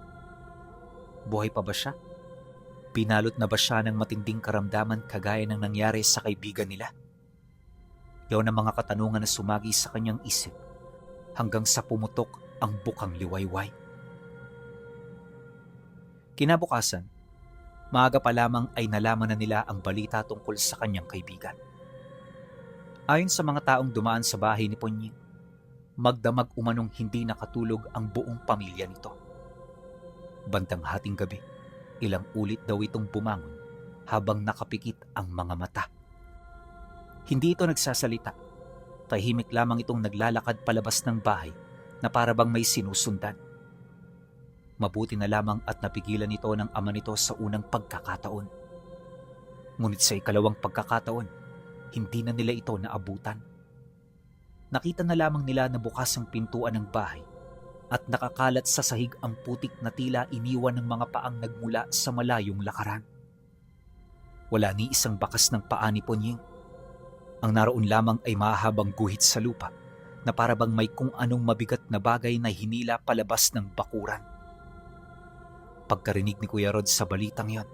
Speaker 1: Buhay pa ba siya? Pinalot na ba siya ng matinding karamdaman kagaya ng nangyari sa kaibigan nila? Yaon ang mga katanungan na sumagi sa kanyang isip hanggang sa pumutok ang bukang liwayway. Kinabukasan, maaga pa lamang ay nalaman na nila ang balita tungkol sa kanyang kaibigan. Ayon sa mga taong dumaan sa bahay ni Ponying, magdamag umanong hindi nakatulog ang buong pamilya nito. Bandang hating gabi, ilang ulit daw itong bumangon habang nakapikit ang mga mata. Hindi ito nagsasalita. Tahimik lamang itong naglalakad palabas ng bahay na parabang may sinusundan. Mabuti na lamang at napigilan ito ng ama nito sa unang pagkakataon. Ngunit sa ikalawang pagkakataon, hindi na nila ito naabutan. Nakita na lamang nila na bukas ang pintuan ng bahay at nakakalat sa sahig ang putik na tila iniwan ng mga paang nagmula sa malayong lakaran. Wala ni isang bakas ng paa ni Ponying. Ang naroon lamang ay mahabang guhit sa lupa na parabang may kung anong mabigat na bagay na hinila palabas ng bakuran. Pagkarinig ni Kuya Rod sa balitang yon,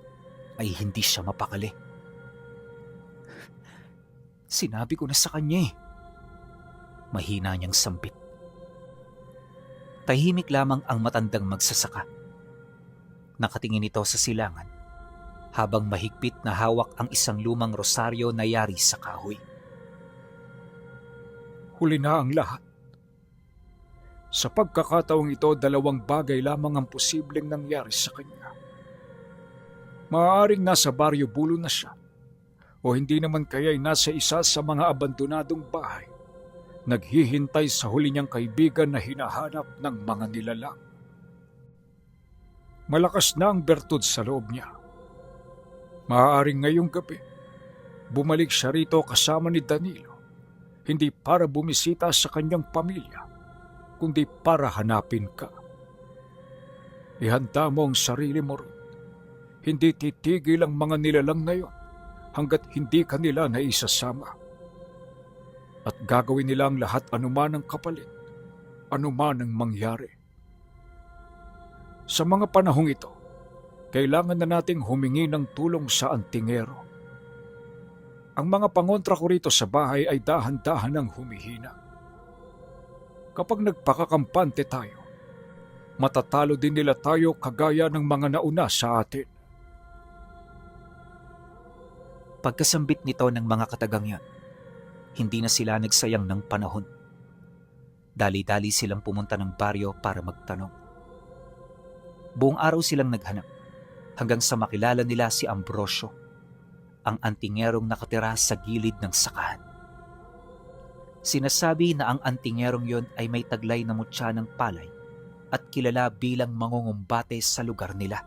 Speaker 1: ay hindi siya mapakali. Sinabi ko na sa kanya eh. Mahina niyang sambit. Tahimik lamang ang matandang magsasaka. Nakatingin ito sa silangan habang mahigpit na hawak ang isang lumang rosaryo na yari sa kahoy.
Speaker 2: Huli na ang lahat. Sa pagkakataong ito, dalawang bagay lamang ang posibleng nangyari sa kanya. Maaaring nasa Baryo Bulo na siya, o hindi naman kaya'y nasa isa sa mga abandonadong bahay, naghihintay sa huli niyang kaibigan na hinahanap ng mga nilalang. Malakas na ang bertud sa loob niya. Maaaring ngayong gabi, bumalik siya rito kasama ni Danilo, hindi para bumisita sa kanyang pamilya, kundi para hanapin ka. Ihanda mo ang sarili mo ron. Hindi titigil ang mga nilalang na yon hanggat hindi ka nila naisasama. At gagawin nila ang lahat anuman ang kapalit, anuman ang mangyari. Sa mga panahong ito, kailangan na nating humingi ng tulong sa antingero. Ang mga pangontra ko rito sa bahay ay dahan-dahan ang humihina. Kapag nagpakakampante tayo, matatalo din nila tayo kagaya ng mga nauna sa atin.
Speaker 1: Pagkasambit nito ng mga katagang yan, hindi na sila nagsayang ng panahon. Dali-dali silang pumunta ng baryo para magtanong. Buong araw silang naghanap hanggang sa makilala nila si Ambrosio, ang antingerong nakatira sa gilid ng sakahan. Sinasabi na ang antingerong yon ay may taglay na mutya ng palay at kilala bilang mangungumbate sa lugar nila.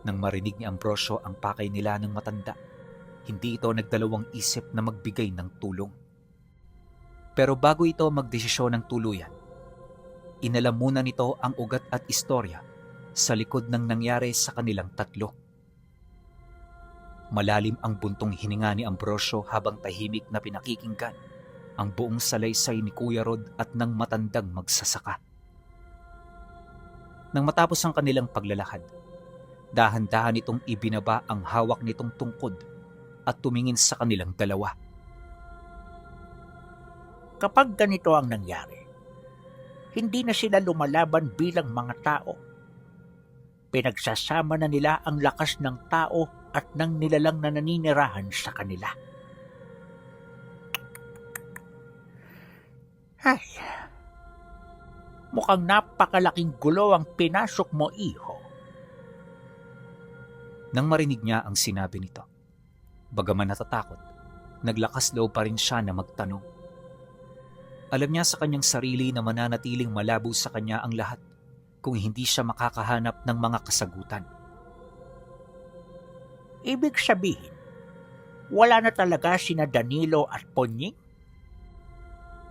Speaker 1: Nang marinig ni Ambrosio ang pakay nila ng matanda, hindi ito nagdalawang isip na magbigay ng tulong. Pero bago ito magdesisyon ng tuluyan, inalam muna nito ang ugat at istorya sa likod ng nangyari sa kanilang tatlo. Malalim ang buntong hininga ni Ambrosio habang tahimik na pinakikinggan ang buong salaysay ni Kuya Rod at ng matandang magsasaka. Nang matapos ang kanilang paglalakad, dahan-dahan itong ibinaba ang hawak nitong tungkod at tumingin sa kanilang dalawa.
Speaker 3: Kapag ganito ang nangyari, hindi na sila lumalaban bilang mga tao. Pinagsasama na nila ang lakas ng tao at ng nilalang na naninirahan sa kanila. Ay, mukhang napakalaking gulo ang pinasok mo, iho.
Speaker 1: Nang marinig niya ang sinabi nito, bagaman natatakot, naglakas loob pa rin siya na magtanong. Alam niya sa kanyang sarili na mananatiling malabo sa kanya ang lahat kung hindi siya makakahanap ng mga kasagutan.
Speaker 3: Ibig sabihin, wala na talaga sina Danilo at Ponying?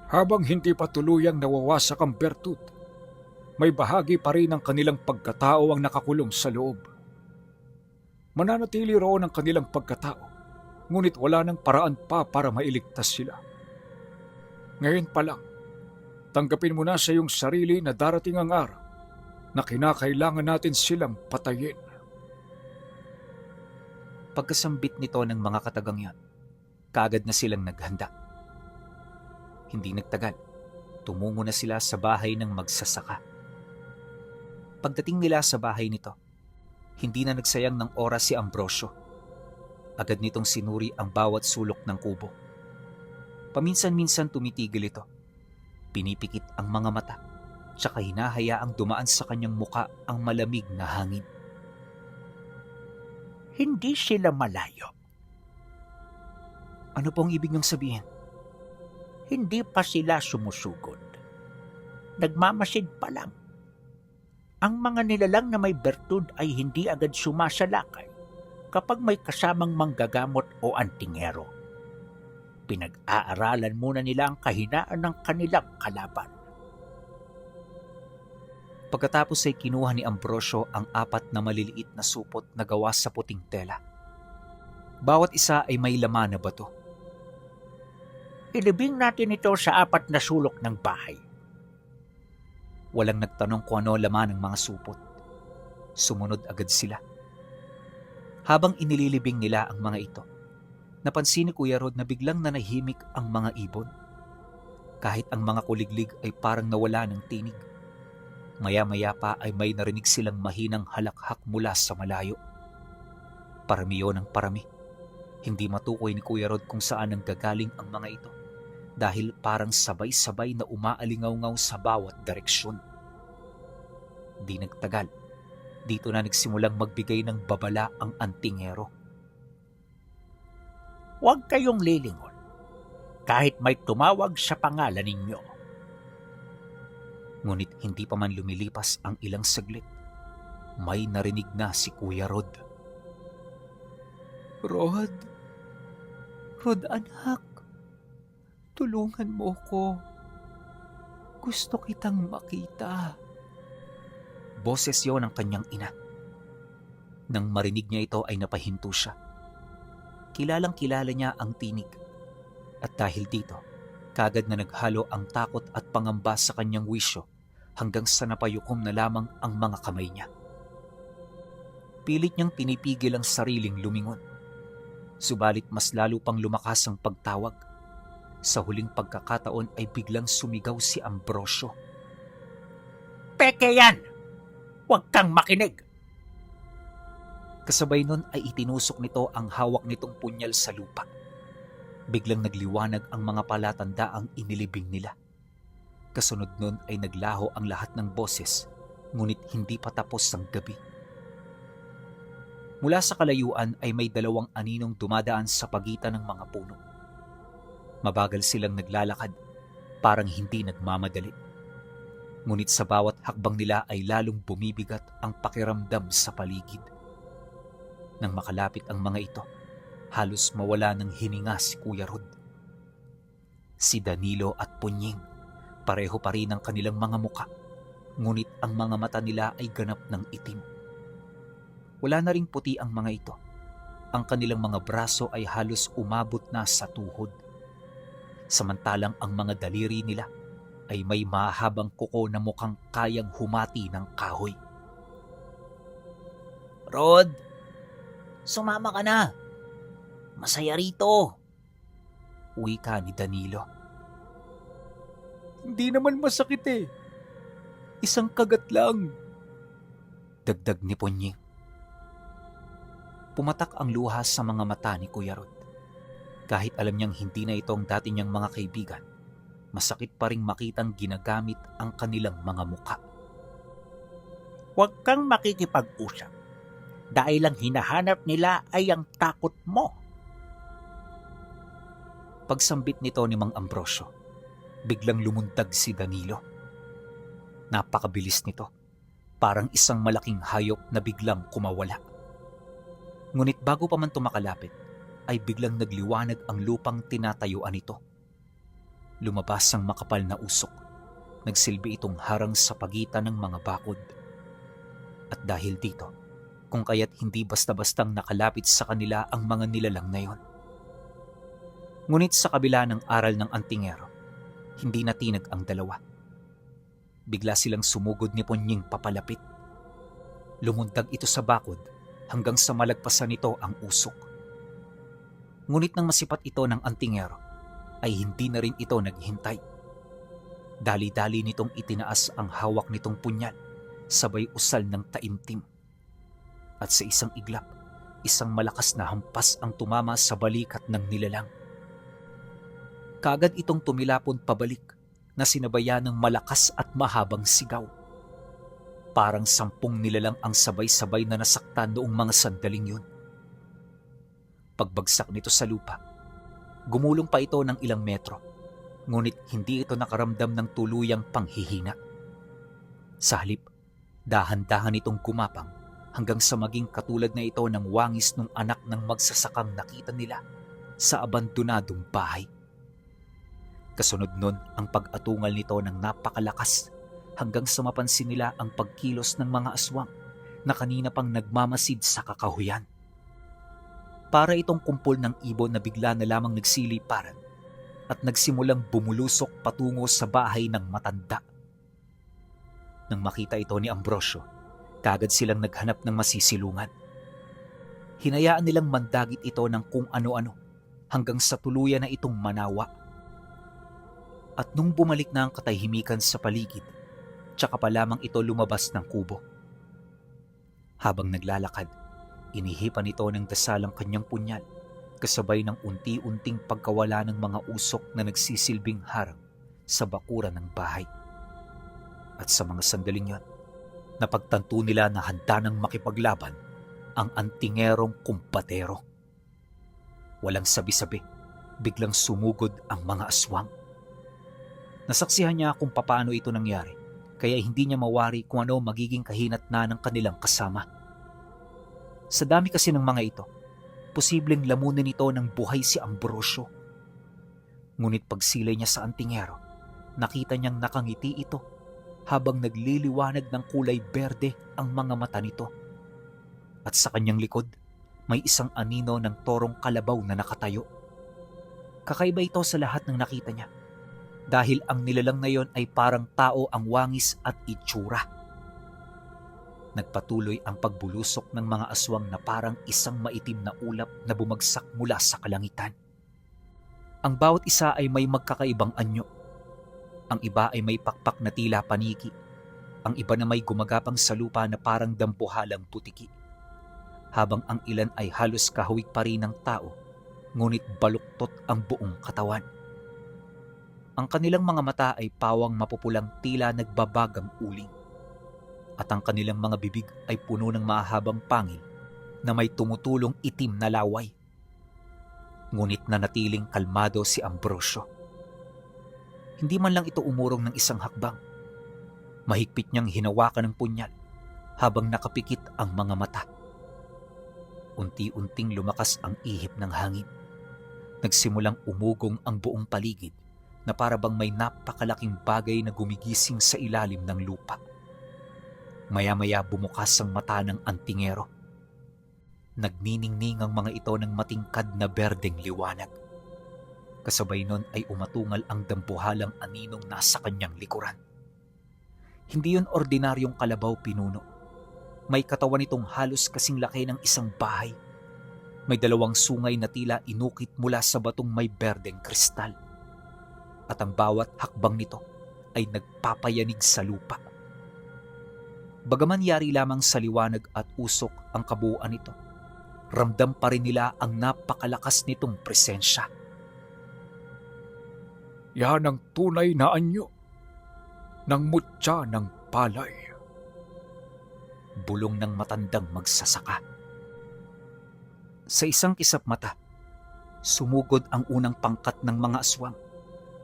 Speaker 2: Habang hindi pa tuluyang nawawasak ang bertud, may bahagi pa rin ng kanilang pagkatao ang nakakulong sa loob. Mananatili roon ang kanilang pagkatao, ngunit wala nang paraan pa para mailigtas sila. Ngayon pa lang, tanggapin mo na sa iyong sarili na darating ang araw na kinakailangan natin silang patayin.
Speaker 1: Pagkasambit nito ng mga katagang yan, kaagad na silang naghanda. Hindi nagtagal, tumungo na sila sa bahay ng magsasaka. Pagdating nila sa bahay nito, hindi na nagsayang ng oras si Ambrosio. Agad nitong sinuri ang bawat sulok ng kubo. Paminsan-minsan tumitigil ito. Pinipikit ang mga mata, tsaka hinahayaang dumaan sa kanyang muka ang malamig na hangin.
Speaker 3: Hindi sila malayo.
Speaker 1: Ano pong ibig niyong sabihin?
Speaker 3: Hindi pa sila sumusugod. Nagmamasid pa lang. Ang mga nilalang na may bertud ay hindi agad sumasalakay kapag may kasamang manggagamot o antingero. Pinag-aaralan muna nila ang kahinaan ng kanilang kalaban.
Speaker 1: Pagkatapos ay kinuha ni Ambrosio ang 4 na maliliit na supot na gawa sa puting tela. Bawat isa ay may laman na bato.
Speaker 3: Ilibing natin ito sa 4 na sulok ng bahay.
Speaker 1: Walang nagtanong kung ano laman ng mga supot. Sumunod agad sila. Habang inililibing nila ang mga ito, napansin ni Kuya Rod na biglang nanahimik ang mga ibon. Kahit ang mga kuliglig ay parang nawala ng tinig. Maya-maya pa ay may narinig silang mahinang halakhak mula sa malayo. Parami yun ang parami. Hindi matukoy ni Kuya Rod kung saan ang gagaling ang mga ito dahil parang sabay-sabay na umaalingaw-ngaw sa bawat direksyon. Di nagtagal, dito na nagsimulang magbigay ng babala ang antingero.
Speaker 3: Huwag kayong lilingon kahit may tumawag sa pangalan ninyo.
Speaker 1: Ngunit hindi pa man lumilipas ang ilang saglit, may narinig na si Kuya Rod. Rod anak, tulungan mo ko. Gusto kitang makita. Boses yon ng kanyang ina. Nang marinig niya ito ay napahinto siya. Kilalang kilala niya ang tinig. At dahil dito, kagad na naghalo ang takot at pangamba sa kanyang wisyo hanggang sa napayukom na lamang ang mga kamay niya. Pilit niyang pinipigil ang sariling lumingon. Subalit mas lalo pang lumakas ang pagtawag. Sa huling pagkakataon ay biglang sumigaw si Ambrosio.
Speaker 3: Peke yan! Huwag kang makinig!
Speaker 1: Kasabay nun ay itinusok nito ang hawak nitong punyal sa lupa. Biglang nagliwanag ang mga palatandaang inilibing nila. Kasunod nun ay naglaho ang lahat ng boses, ngunit hindi pa tapos ang gabi. Mula sa kalayuan ay may 2 aninong dumadaan sa pagitan ng mga puno. Mabagal silang naglalakad, parang hindi nagmamadali. Ngunit sa bawat hakbang nila ay lalong bumibigat ang pakiramdam sa paligid. Nang makalapit ang mga ito, halos mawala ng hininga si Kuya Rod. Si Danilo at Punying, pareho pa rin ang kanilang mga muka, ngunit ang mga mata nila ay ganap ng itim. Wala na ring puti ang mga ito. Ang kanilang mga braso ay halos umabot na sa tuhod. Samantalang ang mga daliri nila ay may mahabang kuko na mukhang kayang humati ng kahoy. Rod, sumama ka na. Masaya rito. Wika ni Danilo.
Speaker 2: Hindi naman masakit eh.
Speaker 1: Isang kagat lang. Dagdag ni Punying. Pumatak ang luha sa mga mata ni Kuya Rod. Kahit alam niyang hindi na itong dati niyang mga kaibigan, masakit pa ring makitang ginagamit ang kanilang mga muka.
Speaker 3: Huwag kang makikipag-usap. Dahil ang hinahanap nila ay ang takot mo.
Speaker 1: Pagsambit nito ni Mang Ambrosio, biglang lumundag si Danilo. Napakabilis nito, parang isang malaking hayop na biglang kumawala. Ngunit bago pa man tumakalapit, ay biglang nagliwanag ang lupang tinatayuan nito. Lumabas ang makapal na usok. Nagsilbi itong harang sa pagitan ng mga bakod. At dahil dito, kung kaya't hindi basta-bastang nakalapit sa kanila ang mga nilalang na yon. Ngunit sa kabila ng aral ng antingero, hindi natinag ang dalawa. Bigla silang sumugod ni Punying papalapit. Lumundag ito sa bakod hanggang sa malagpasan nito ang usok. Ngunit nang masipat ito ng antingero, ay hindi na rin ito naghintay. Dali-dali nitong itinaas ang hawak nitong punyal, sabay usal ng taimtim. At sa isang iglap, isang malakas na hampas ang tumama sa balikat ng nilalang. Kaagad itong tumilapon pabalik na sinabayan ng malakas at mahabang sigaw. Parang 10 nilalang ang sabay-sabay na nasaktan noong mga sandaling yun. Pagbagsak nito sa lupa, gumulong pa ito ng ilang metro, ngunit hindi ito nakaramdam ng tuluyang panghihina. Sa halip, dahan-dahan itong gumapang hanggang sa maging katulad na ito ng wangis ng anak ng magsasakang nakita nila sa abandonadong bahay. Kasunod nun ang pag-atungal nito ng napakalakas hanggang sa mapansin nila ang pagkilos ng mga aswang na kanina pang nagmamasid sa kakahuyan. Para itong kumpol ng ibon na bigla na lamang nagsiliparan at nagsimulang bumulusok patungo sa bahay ng matanda. Nang makita ito ni Ambrosio, kagad silang naghanap ng masisilungan. Hinayaan nilang mandagit ito ng kung ano-ano hanggang sa tuluyan na itong manawa. At nung bumalik na ang katahimikan sa paligid, tsaka pa lamang ito lumabas ng kubo. Habang naglalakad, inihipan ito ng dasal ang kanyang punyal, kasabay ng unti-unting pagkawala ng mga usok na nagsisilbing harang sa bakuran ng bahay. At sa mga sandaling yon, napagtanto nila na handa nang makipaglaban ang antingerong kumpatero. Walang sabi-sabi, biglang sumugod ang mga aswang. Nasaksihan niya kung papaano ito nangyari, kaya hindi niya mawari kung ano magiging kahinatnan ng kanilang kasama. Sa dami kasi ng mga ito, posibleng lamunin ito ng buhay si Ambrosio. Ngunit pagsilay niya sa antingero, Nakita niyang nakangiti ito habang nagliliwanag ng kulay berde ang mga mata nito. At sa kanyang likod, may isang anino ng torong kalabaw na nakatayo. Kakaiba ito sa lahat ng nakita niya dahil ang nilalang na yon ay parang tao ang wangis at itsura. Nagpatuloy ang pagbulusok ng mga aswang na parang isang maitim na ulap na bumagsak mula sa kalangitan. Ang bawat isa ay may magkakaibang anyo. Ang iba ay may pakpak na tila paniki. Ang iba na may gumagapang sa lupa na parang dambuhalang putiki. Habang ang ilan ay halos kahawig pa rin ng tao, ngunit baluktot ang buong katawan. Ang kanilang mga mata ay pawang mapupulang tila nagbabagang uling. At ang kanilang mga bibig ay puno ng mahabang pangil na may tumutulong itim na laway. Ngunit nanatiling kalmado si Ambrosio. Hindi man lang ito umurong ng isang hakbang. Mahigpit niyang hinawakan ng punyal habang nakapikit ang mga mata. Unti-unting lumakas ang ihip ng hangin. Nagsimulang umugong ang buong paligid na para bang may napakalaking bagay na gumigising sa ilalim ng lupa. Maya-maya bumukas ang mata ng antingero. Nagniningning ang mga ito ng matingkad na berdeng liwanag. Kasabay nun ay umatungal ang dambuhalang aninong nasa kanyang likuran. Hindi yun ordinaryong kalabaw pinuno. May katawan itong halos kasing laki ng isang bahay. May dalawang sungay na tila inukit mula sa batong may berdeng kristal. At ang bawat hakbang nito ay nagpapayanig sa lupa. Bagaman yari lamang sa liwanag at usok ang kabuuan nito, ramdam pa rin nila ang napakalakas nitong presensya.
Speaker 2: Yan ang tunay na anyo ng mutya ng palay.
Speaker 1: Bulong ng matandang magsasaka. Sa isang kisap mata, sumugod ang unang pangkat ng mga aswang.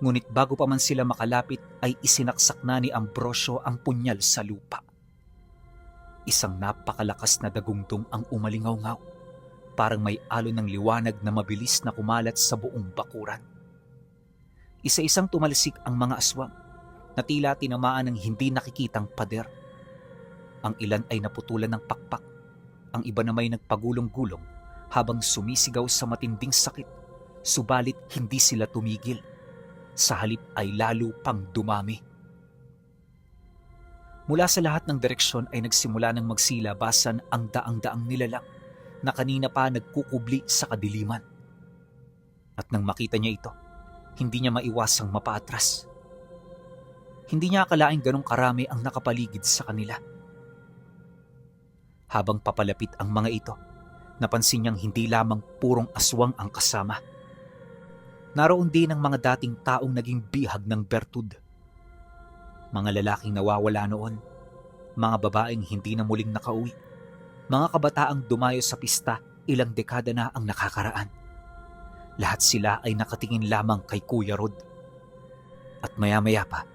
Speaker 1: Ngunit bago pa man sila makalapit ay isinaksak na ni Ambrosio ang punyal sa lupa. Isang napakalakas na dagundong ang umalingaw-ngaw. Parang may alon ng liwanag na mabilis na kumalat sa buong bakuran. Isa-isang tumalsik ang mga aswang na tila tinamaan ng hindi nakikitang pader. Ang ilan ay naputulan ng pakpak, ang iba na may nagpagulong-gulong habang sumisigaw sa matinding sakit, subalit hindi sila tumigil. Sa halip ay lalo pang dumami. Mula sa lahat ng direksyon ay nagsimula ng magsilabasan ang daang-daang nilalang na kanina pa nagkukubli sa kadiliman. At nang makita niya ito, hindi niya maiwasang mapaatras. Hindi niya akalaing ganong karami ang nakapaligid sa kanila. Habang papalapit ang mga ito, napansin niyang hindi lamang purong aswang ang kasama. Naroon din ang mga dating taong naging bihag ng bertud. Mga lalaking nawawala noon, mga babaeng hindi na muling nakauwi, mga kabataang dumayo sa pista ilang dekada na ang nakakaraan. Lahat sila ay nakatingin lamang kay Kuya Rod. At maya-maya pa,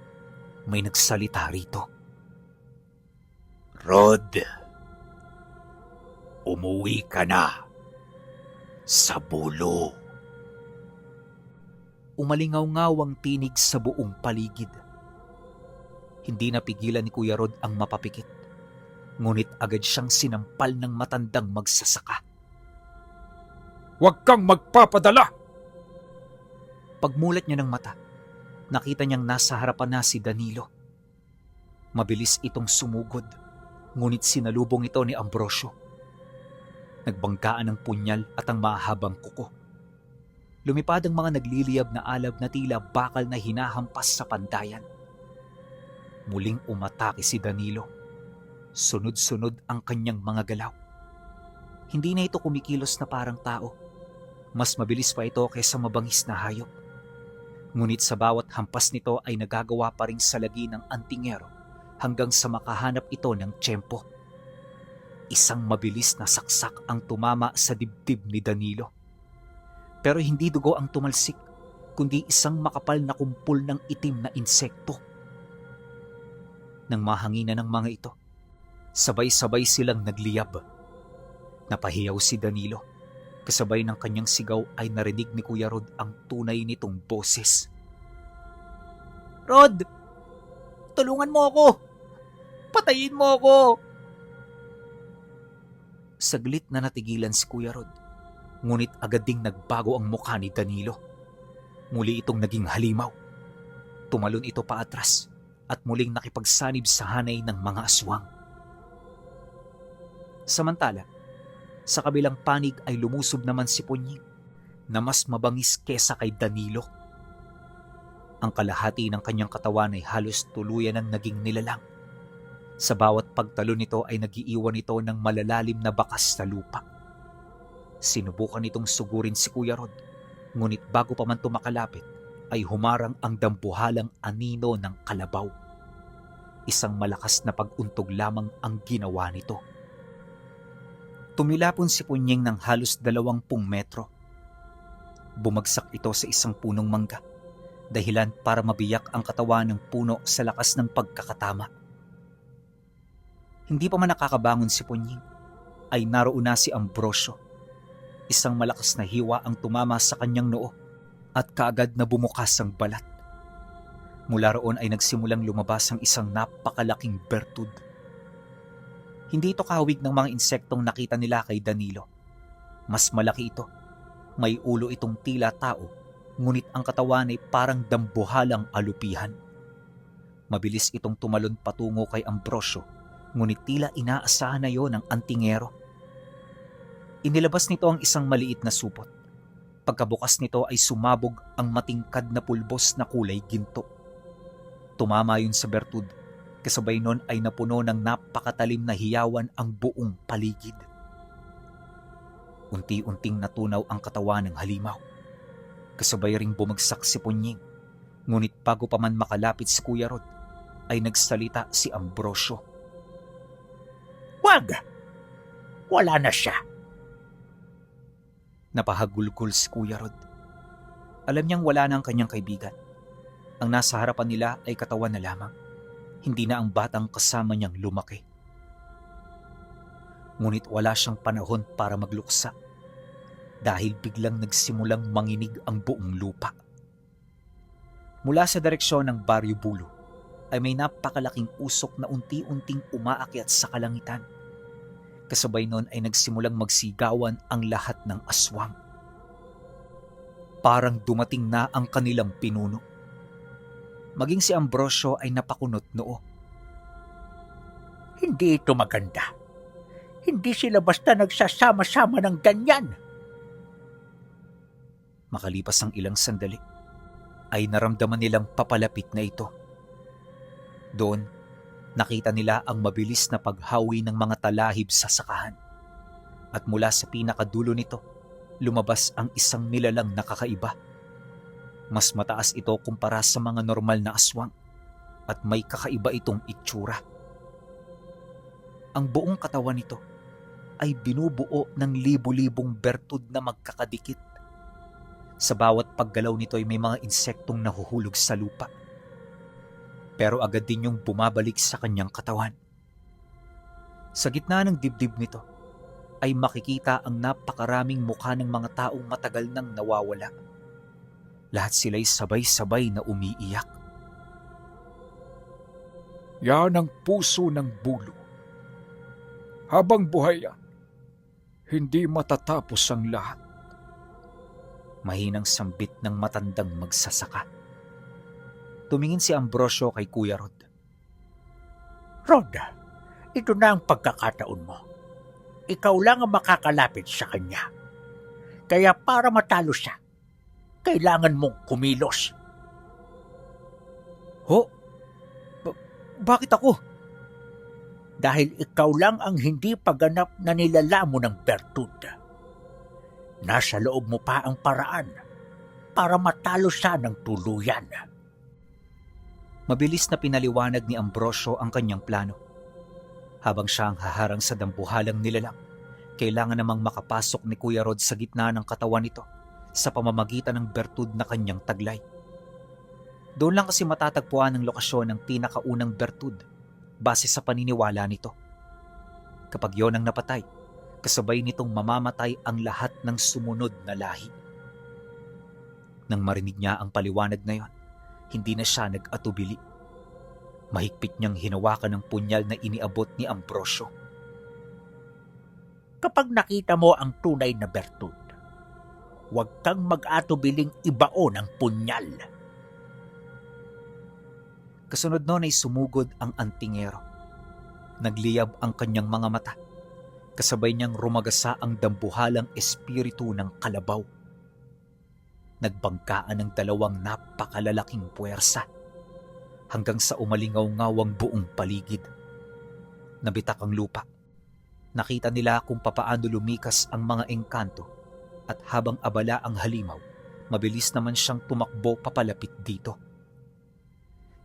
Speaker 1: may nagsalita rito.
Speaker 3: Rod, umuwi ka na sa bulo.
Speaker 1: Umalingaw-ngaw ang tinig sa buong paligid. Hindi napigilan ni Kuya Rod ang mapapikit, ngunit agad siyang sinampal ng matandang magsasaka.
Speaker 2: Huwag kang magpapadala!
Speaker 1: Pagmulat niya ng mata, nakita niyang nasa harapan na si Danilo. Mabilis itong sumugod, ngunit sinalubong ito ni Ambrosio. Nagbanggaan ng punyal at ang mahabang kuko. Lumipad ang mga nagliliyab na alab na tila bakal na hinahampas sa pandayan. Muling umatake si Danilo. Sunod-sunod ang kanyang mga galaw. Hindi na ito kumikilos na parang tao. Mas mabilis pa ito kaysa mabangis na hayop. Ngunit sa bawat hampas nito ay nagagawa pa ring salagi ng antingero hanggang sa makahanap ito ng tiyempo. Isang mabilis na saksak ang tumama sa dibdib ni Danilo. Pero hindi dugo ang tumalsik, kundi isang makapal na kumpul ng itim na insekto. Nang mahanginan ng mga ito, sabay-sabay silang nagliyab. Napahiyaw si Danilo. Kasabay ng kanyang sigaw ay narinig ni Kuya Rod ang tunay nitong boses. Rod! Tulungan mo ako! Patayin mo ako! Saglit na natigilan si Kuya Rod, ngunit agad ding nagbago ang mukha ni Danilo. Muli itong naging halimaw. Tumalon ito paatras at muling nakipagsanib sa hanay ng mga aswang. Samantala, sa kabilang panig ay lumusob naman si Punying na mas mabangis kesa kay Danilo. Ang kalahati ng kanyang katawan ay halos tuluyan ng naging nilalang. Sa bawat pagtalon nito ay nagiiwan ito ng malalalim na bakas sa lupa. Sinubukan itong sugurin si Kuya Rod, ngunit bago pa man tumakalapit ay humarang ang dambuhalang anino ng kalabaw. Isang malakas na pag-untog lamang ang ginawa nito. Tumilapon si Punying ng halos 20 metro. Bumagsak ito sa isang punong mangga, dahilan para mabiyak ang katawan ng puno sa lakas ng pagkakatama. Hindi pa man nakakabangon si Punying, ay naroon na si Ambrosio. Isang malakas na hiwa ang tumama sa kanyang noo at kaagad na bumukas ang balat. Mula roon ay nagsimulang lumabas ang isang napakalaking bertud. Hindi ito kahawig ng mga insektong nakita nila kay Danilo. Mas malaki ito. May ulo itong tila tao, ngunit ang katawan ay parang dambuhalang alupihan. Mabilis itong tumalon patungo kay Ambrosio, ngunit tila inaasahan na yon ng antingero. Inilabas nito ang isang maliit na supot. Pagkabukas nito ay sumabog ang matingkad na pulbos na kulay ginto. Tumama yun sa bertud, kasabay nun ay napuno ng napakatalim na hiyawan ang buong paligid. Unti-unting natunaw ang katawan ng halimaw. Kasabay ring bumagsak si Punying, ngunit bago pa man makalapit si Kuya Rod, ay nagsalita si Ambrosio.
Speaker 3: Wag! Wala na siya.
Speaker 1: Napahagulgol si Kuya Rod. Alam niyang wala na ang kanyang kaibigan. Ang nasa harapan nila ay katawan na lamang, hindi na ang batang kasama niyang lumaki. Ngunit wala siyang panahon para magluksa dahil biglang nagsimulang manginig ang buong lupa. Mula sa direksyon ng Baryo Bulo ay may napakalaking usok na unti-unting umaakyat sa kalangitan. Kasabay nun ay nagsimulang magsigawan ang lahat ng aswang. Parang dumating na ang kanilang pinuno. Maging si Ambrosio ay napakunot noo.
Speaker 3: Hindi ito maganda. Hindi sila basta nagsasama-sama ng ganyan.
Speaker 1: Makalipas ang ilang sandali, ay naramdaman nilang papalapit na ito. Doon, nakita nila ang mabilis na paghawi ng mga talahib sa sakahan. At mula sa pinakadulo nito, lumabas ang isang nilalang na kakaiba. Mas mataas ito kumpara sa mga normal na aswang at may kakaiba itong itsura. Ang buong katawan nito ay binubuo ng libu-libong bertud na magkakadikit. Sa bawat paggalaw nito ay may mga insektong nahuhulog sa lupa. Pero agad din yung bumabalik sa kanyang katawan. Sa gitna ng dibdib nito ay makikita ang napakaraming mukha ng mga taong matagal nang nawawala. Lahat sila'y sabay-sabay na umiiyak.
Speaker 2: Yan ang puso ng bulo. Habang buhay yan, hindi matatapos ang lahat.
Speaker 1: Mahinang sambit ng matandang magsasaka. Tumingin si Ambrosio kay Kuya Rod.
Speaker 3: Rod, ito na ang pagkakataon mo. Ikaw lang ang makakalapit sa kanya. Kaya para matalo siya, kailangan mong kumilos.
Speaker 1: Ho? Bakit ako?
Speaker 3: Dahil ikaw lang ang hindi paganap na nilalamo ng bertud. Nasa loob mo pa ang paraan para matalo siya ng tuluyan.
Speaker 1: Mabilis na pinaliwanag ni Ambrosio ang kanyang plano. Habang siya ang haharang sa dambuhalang nilalang, kailangan namang makapasok ni Kuya Rod sa gitna ng katawan nito sa pamamagitan ng bertud na kanyang taglay. Doon lang kasi matatagpuan ang lokasyon ng pinakaunang bertud base sa paniniwala nito. Kapag yon ang napatay, kasabay nitong mamamatay ang lahat ng sumunod na lahi. Nang marinig niya ang paliwanag na yon, Hindi na siya nag-atubili. Mahigpit niyang hinawakan ng punyal na iniabot ni Ambrosio.
Speaker 3: Kapag nakita mo ang tunay na bertud, huwag kang mag-atubiling ibaon ang punyal.
Speaker 1: Kasunod noon ay sumugod ang antingero. Nagliyab ang kanyang mga mata. Kasabay niyang rumagasa ang dambuhalang espiritu ng kalabaw. Nagbangkaan ng dalawang napakalalaking puwersa hanggang sa umalingaw-ngaw ang buong paligid. Nabitak ang lupa. Nakita nila kung papaano lumikas ang mga engkanto at habang abala ang halimaw, mabilis naman siyang tumakbo papalapit dito.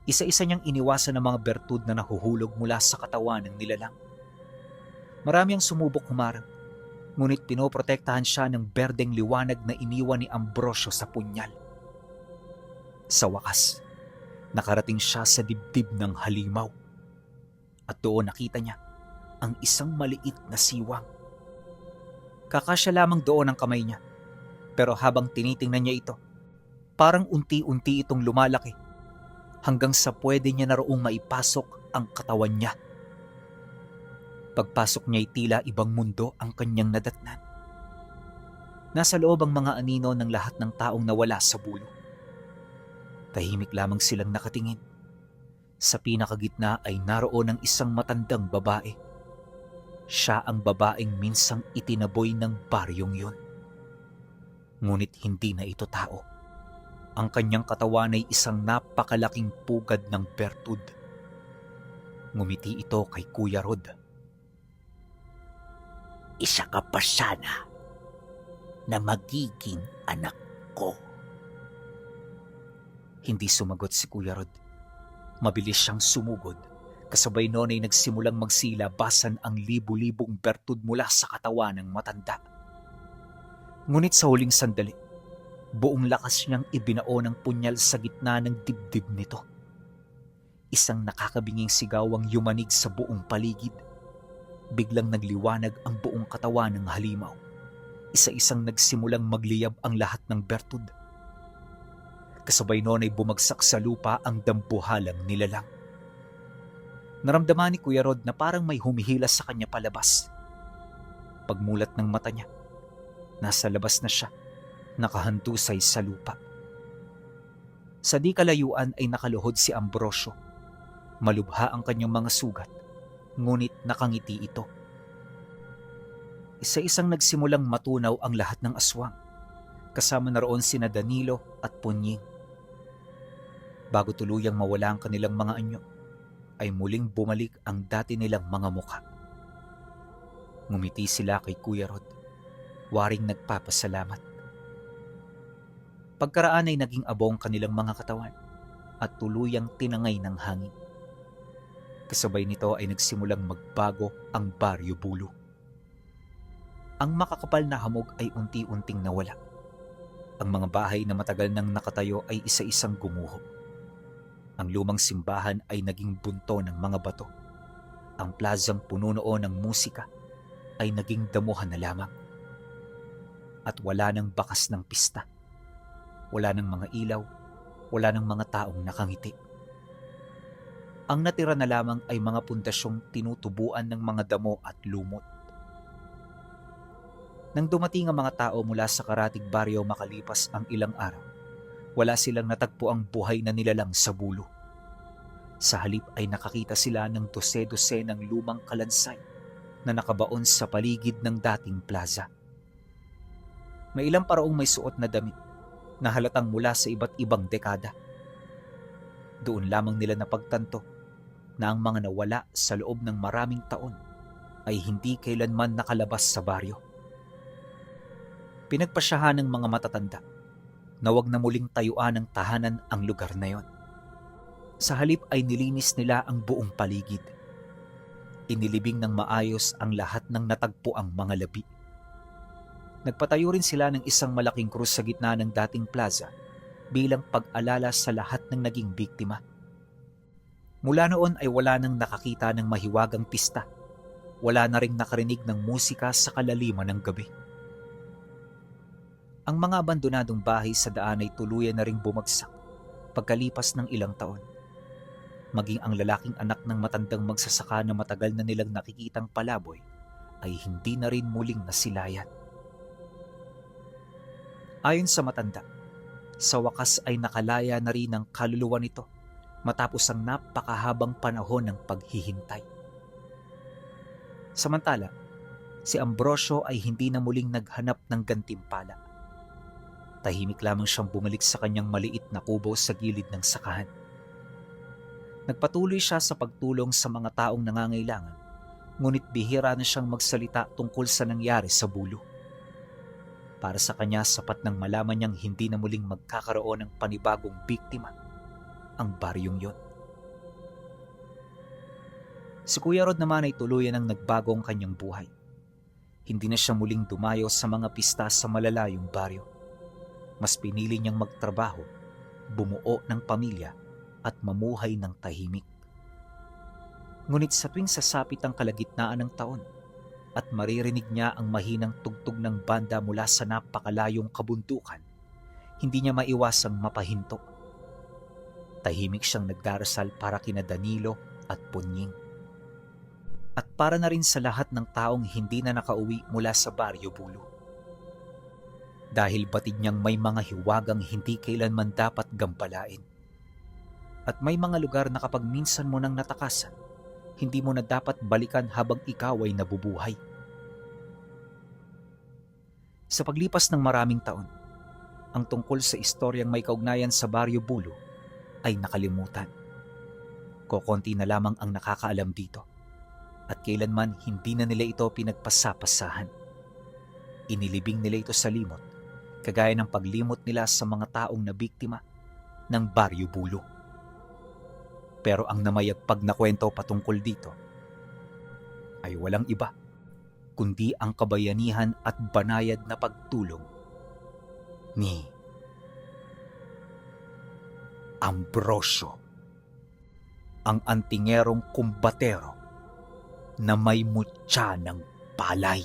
Speaker 1: Isa-isa niyang iniwasan ang mga bertud na nahuhulog mula sa katawan ng nilalang. Marami ang sumubok humarang, ngunit pinoprotektahan siya ng berdeng liwanag na iniwan ni Ambrosio sa punyal. Sa wakas, nakarating siya sa dibdib ng halimaw at doon nakita niya ang isang maliit na siwang. Kakasya lamang doon ang kamay niya, pero habang tinitingnan niya ito, parang unti-unti itong lumalaki hanggang sa pwede niya na roong maipasok ang katawan niya. Pagpasok niya'y tila ibang mundo ang kanyang nadatnan. Nasa loob ang mga anino ng lahat ng taong nawala sa bulo. Tahimik lamang silang nakatingin. Sa pinakagitna ay naroon ang isang matandang babae. Siya ang babaeng minsang itinaboy ng baryong yun. Ngunit hindi na ito tao. Ang kanyang katawan ay isang napakalaking pugad ng bertud. Ngumiti ito kay Kuya Rod.
Speaker 3: Isa ka pa sana na magiging anak ko.
Speaker 1: Hindi sumagot si Kuya Rod. Mabilis siyang sumugod. Kasabay noon ay nagsimulang magsilabasan ang libu-libong bertud mula sa katawan ng matanda. Ngunit sa huling sandali, buong lakas niyang ibinao ng punyal sa gitna ng dibdib nito. Isang nakakabinging sigaw ang yumanig sa buong paligid. Biglang nagliwanag ang buong katawan ng halimaw. Isa-isang nagsimulang magliyab ang lahat ng bertud. Kasabay noon ay bumagsak sa lupa ang dambuhalang nilalang. Naramdaman ni Kuya Rod na parang may humihilas sa kanya palabas. Pagmulat ng mata niya, nasa labas na siya, nakahandusay sa lupa. Sa di kalayuan ay nakaluhod si Ambrosio. Malubha ang kanyang mga sugat, ngunit nakangiti ito. Isa-isang nagsimulang matunaw ang lahat ng aswang, kasama na roon sina Danilo at Punying. Bago tuluyang mawala ang kanilang mga anyo, ay muling bumalik ang dati nilang mga mukha. Ngumiti sila kay Kuya Rod, waring nagpapasalamat. Pagkaraan ay naging abong kanilang mga katawan at tuluyang tinangay ng hangin. Kasabay nito ay nagsimulang magbago ang Baryo Bulo. Ang makakapal na hamog ay unti-unting nawala. Ang mga bahay na matagal nang nakatayo ay isa-isang gumuho. Ang lumang simbahan ay naging bunto ng mga bato. Ang plazang puno noon ng musika ay naging damuhan na lamang. At wala nang bakas ng pista. Wala nang mga ilaw, wala nang mga taong nakangiti. Ang natira na lamang ay mga pundasyong tinutubuan ng mga damo at lumot. Nang dumating ang mga tao mula sa karatig baryo makalipas ang ilang araw, wala silang natagpo ang buhay na nilalang sa bulo. Sa halip ay nakakita sila ng dose-dose ng lumang kalansay na nakabaon sa paligid ng dating plaza. May ilang paraong may suot na damit na halatang mula sa iba't ibang dekada. Doon lamang nila napagtanto na ang mga nawala sa loob ng maraming taon ay hindi kailanman nakalabas sa baryo. Pinagpasyahan ng mga matatanda na wag na muling tayuan ng tahanan ang lugar na yon. Sa halip ay nilinis nila ang buong paligid. Inilibing ng maayos ang lahat ng natagpuang mga labi. Nagpatayo rin sila ng isang malaking krus sa gitna ng dating plaza bilang pag-alala sa lahat ng naging biktima. Mula noon ay wala nang nakakita ng mahiwagang pista. Wala na ring nakarinig ng musika sa kalaliman ng gabi. Ang mga abandonadong bahay sa daan ay tuluyan na ring bumagsak Pagkalipas ng ilang taon, maging ang lalaking anak ng matandang magsasaka na matagal na nilang nakikitang palaboy ay hindi na rin muling nasilayan. Ayon sa matanda, sa wakas ay nakalaya na rin ang kaluluwa nito matapos ang napakahabang panahon ng paghihintay. Samantala, si Ambrosio ay hindi na muling naghanap ng gantimpala. Tahimik lamang siyang bumalik sa kanyang maliit na kubo sa gilid ng sakahan. Nagpatuloy siya sa pagtulong sa mga taong nangangailangan, ngunit bihira na siyang magsalita tungkol sa nangyari sa bulo. Para sa kanya, sapat nang malaman niyang hindi na muling magkakaroon ng panibagong biktima ang baryong yon. Si Kuya Rod naman ay tuluyan ang nagbago ang kanyang buhay. Hindi na siya muling dumayo sa mga pista sa malalayong baryo. Mas pinili niyang magtrabaho, bumuo ng pamilya at mamuhay ng tahimik. Ngunit sa tuwing sasapit ang kalagitnaan ng taon at maririnig niya ang mahinang tugtog ng banda mula sa napakalayong kabundukan, hindi niya maiwasang mapahinto. Tahimik siyang nagdarasal para kina Danilo at Punying. At para na rin sa lahat ng taong hindi na nakauwi mula sa Baryo Bulo. Dahil batid niyang may mga hiwagang hindi kailanman dapat gampalain. At may mga lugar na kapag minsan mo nang natakasan, hindi mo na dapat balikan habang ikaw ay nabubuhay. Sa paglipas ng maraming taon, ang tungkol sa istoryang may kaugnayan sa Baryo Bulo ay nakalimutan. Kokonti na lamang ang nakakaalam dito at kailanman hindi na nila ito pinagpasapasahan. Inilibing nila ito sa limot, kagaya ng paglimot nila sa mga taong nabiktima ng Baryo Bulo. Pero ang namayagpag na kwento patungkol dito ay walang iba kundi ang kabayanihan at banayad na pagtulong ni Ambrosio, ang antingerong kumbatero na may mutya ng palay.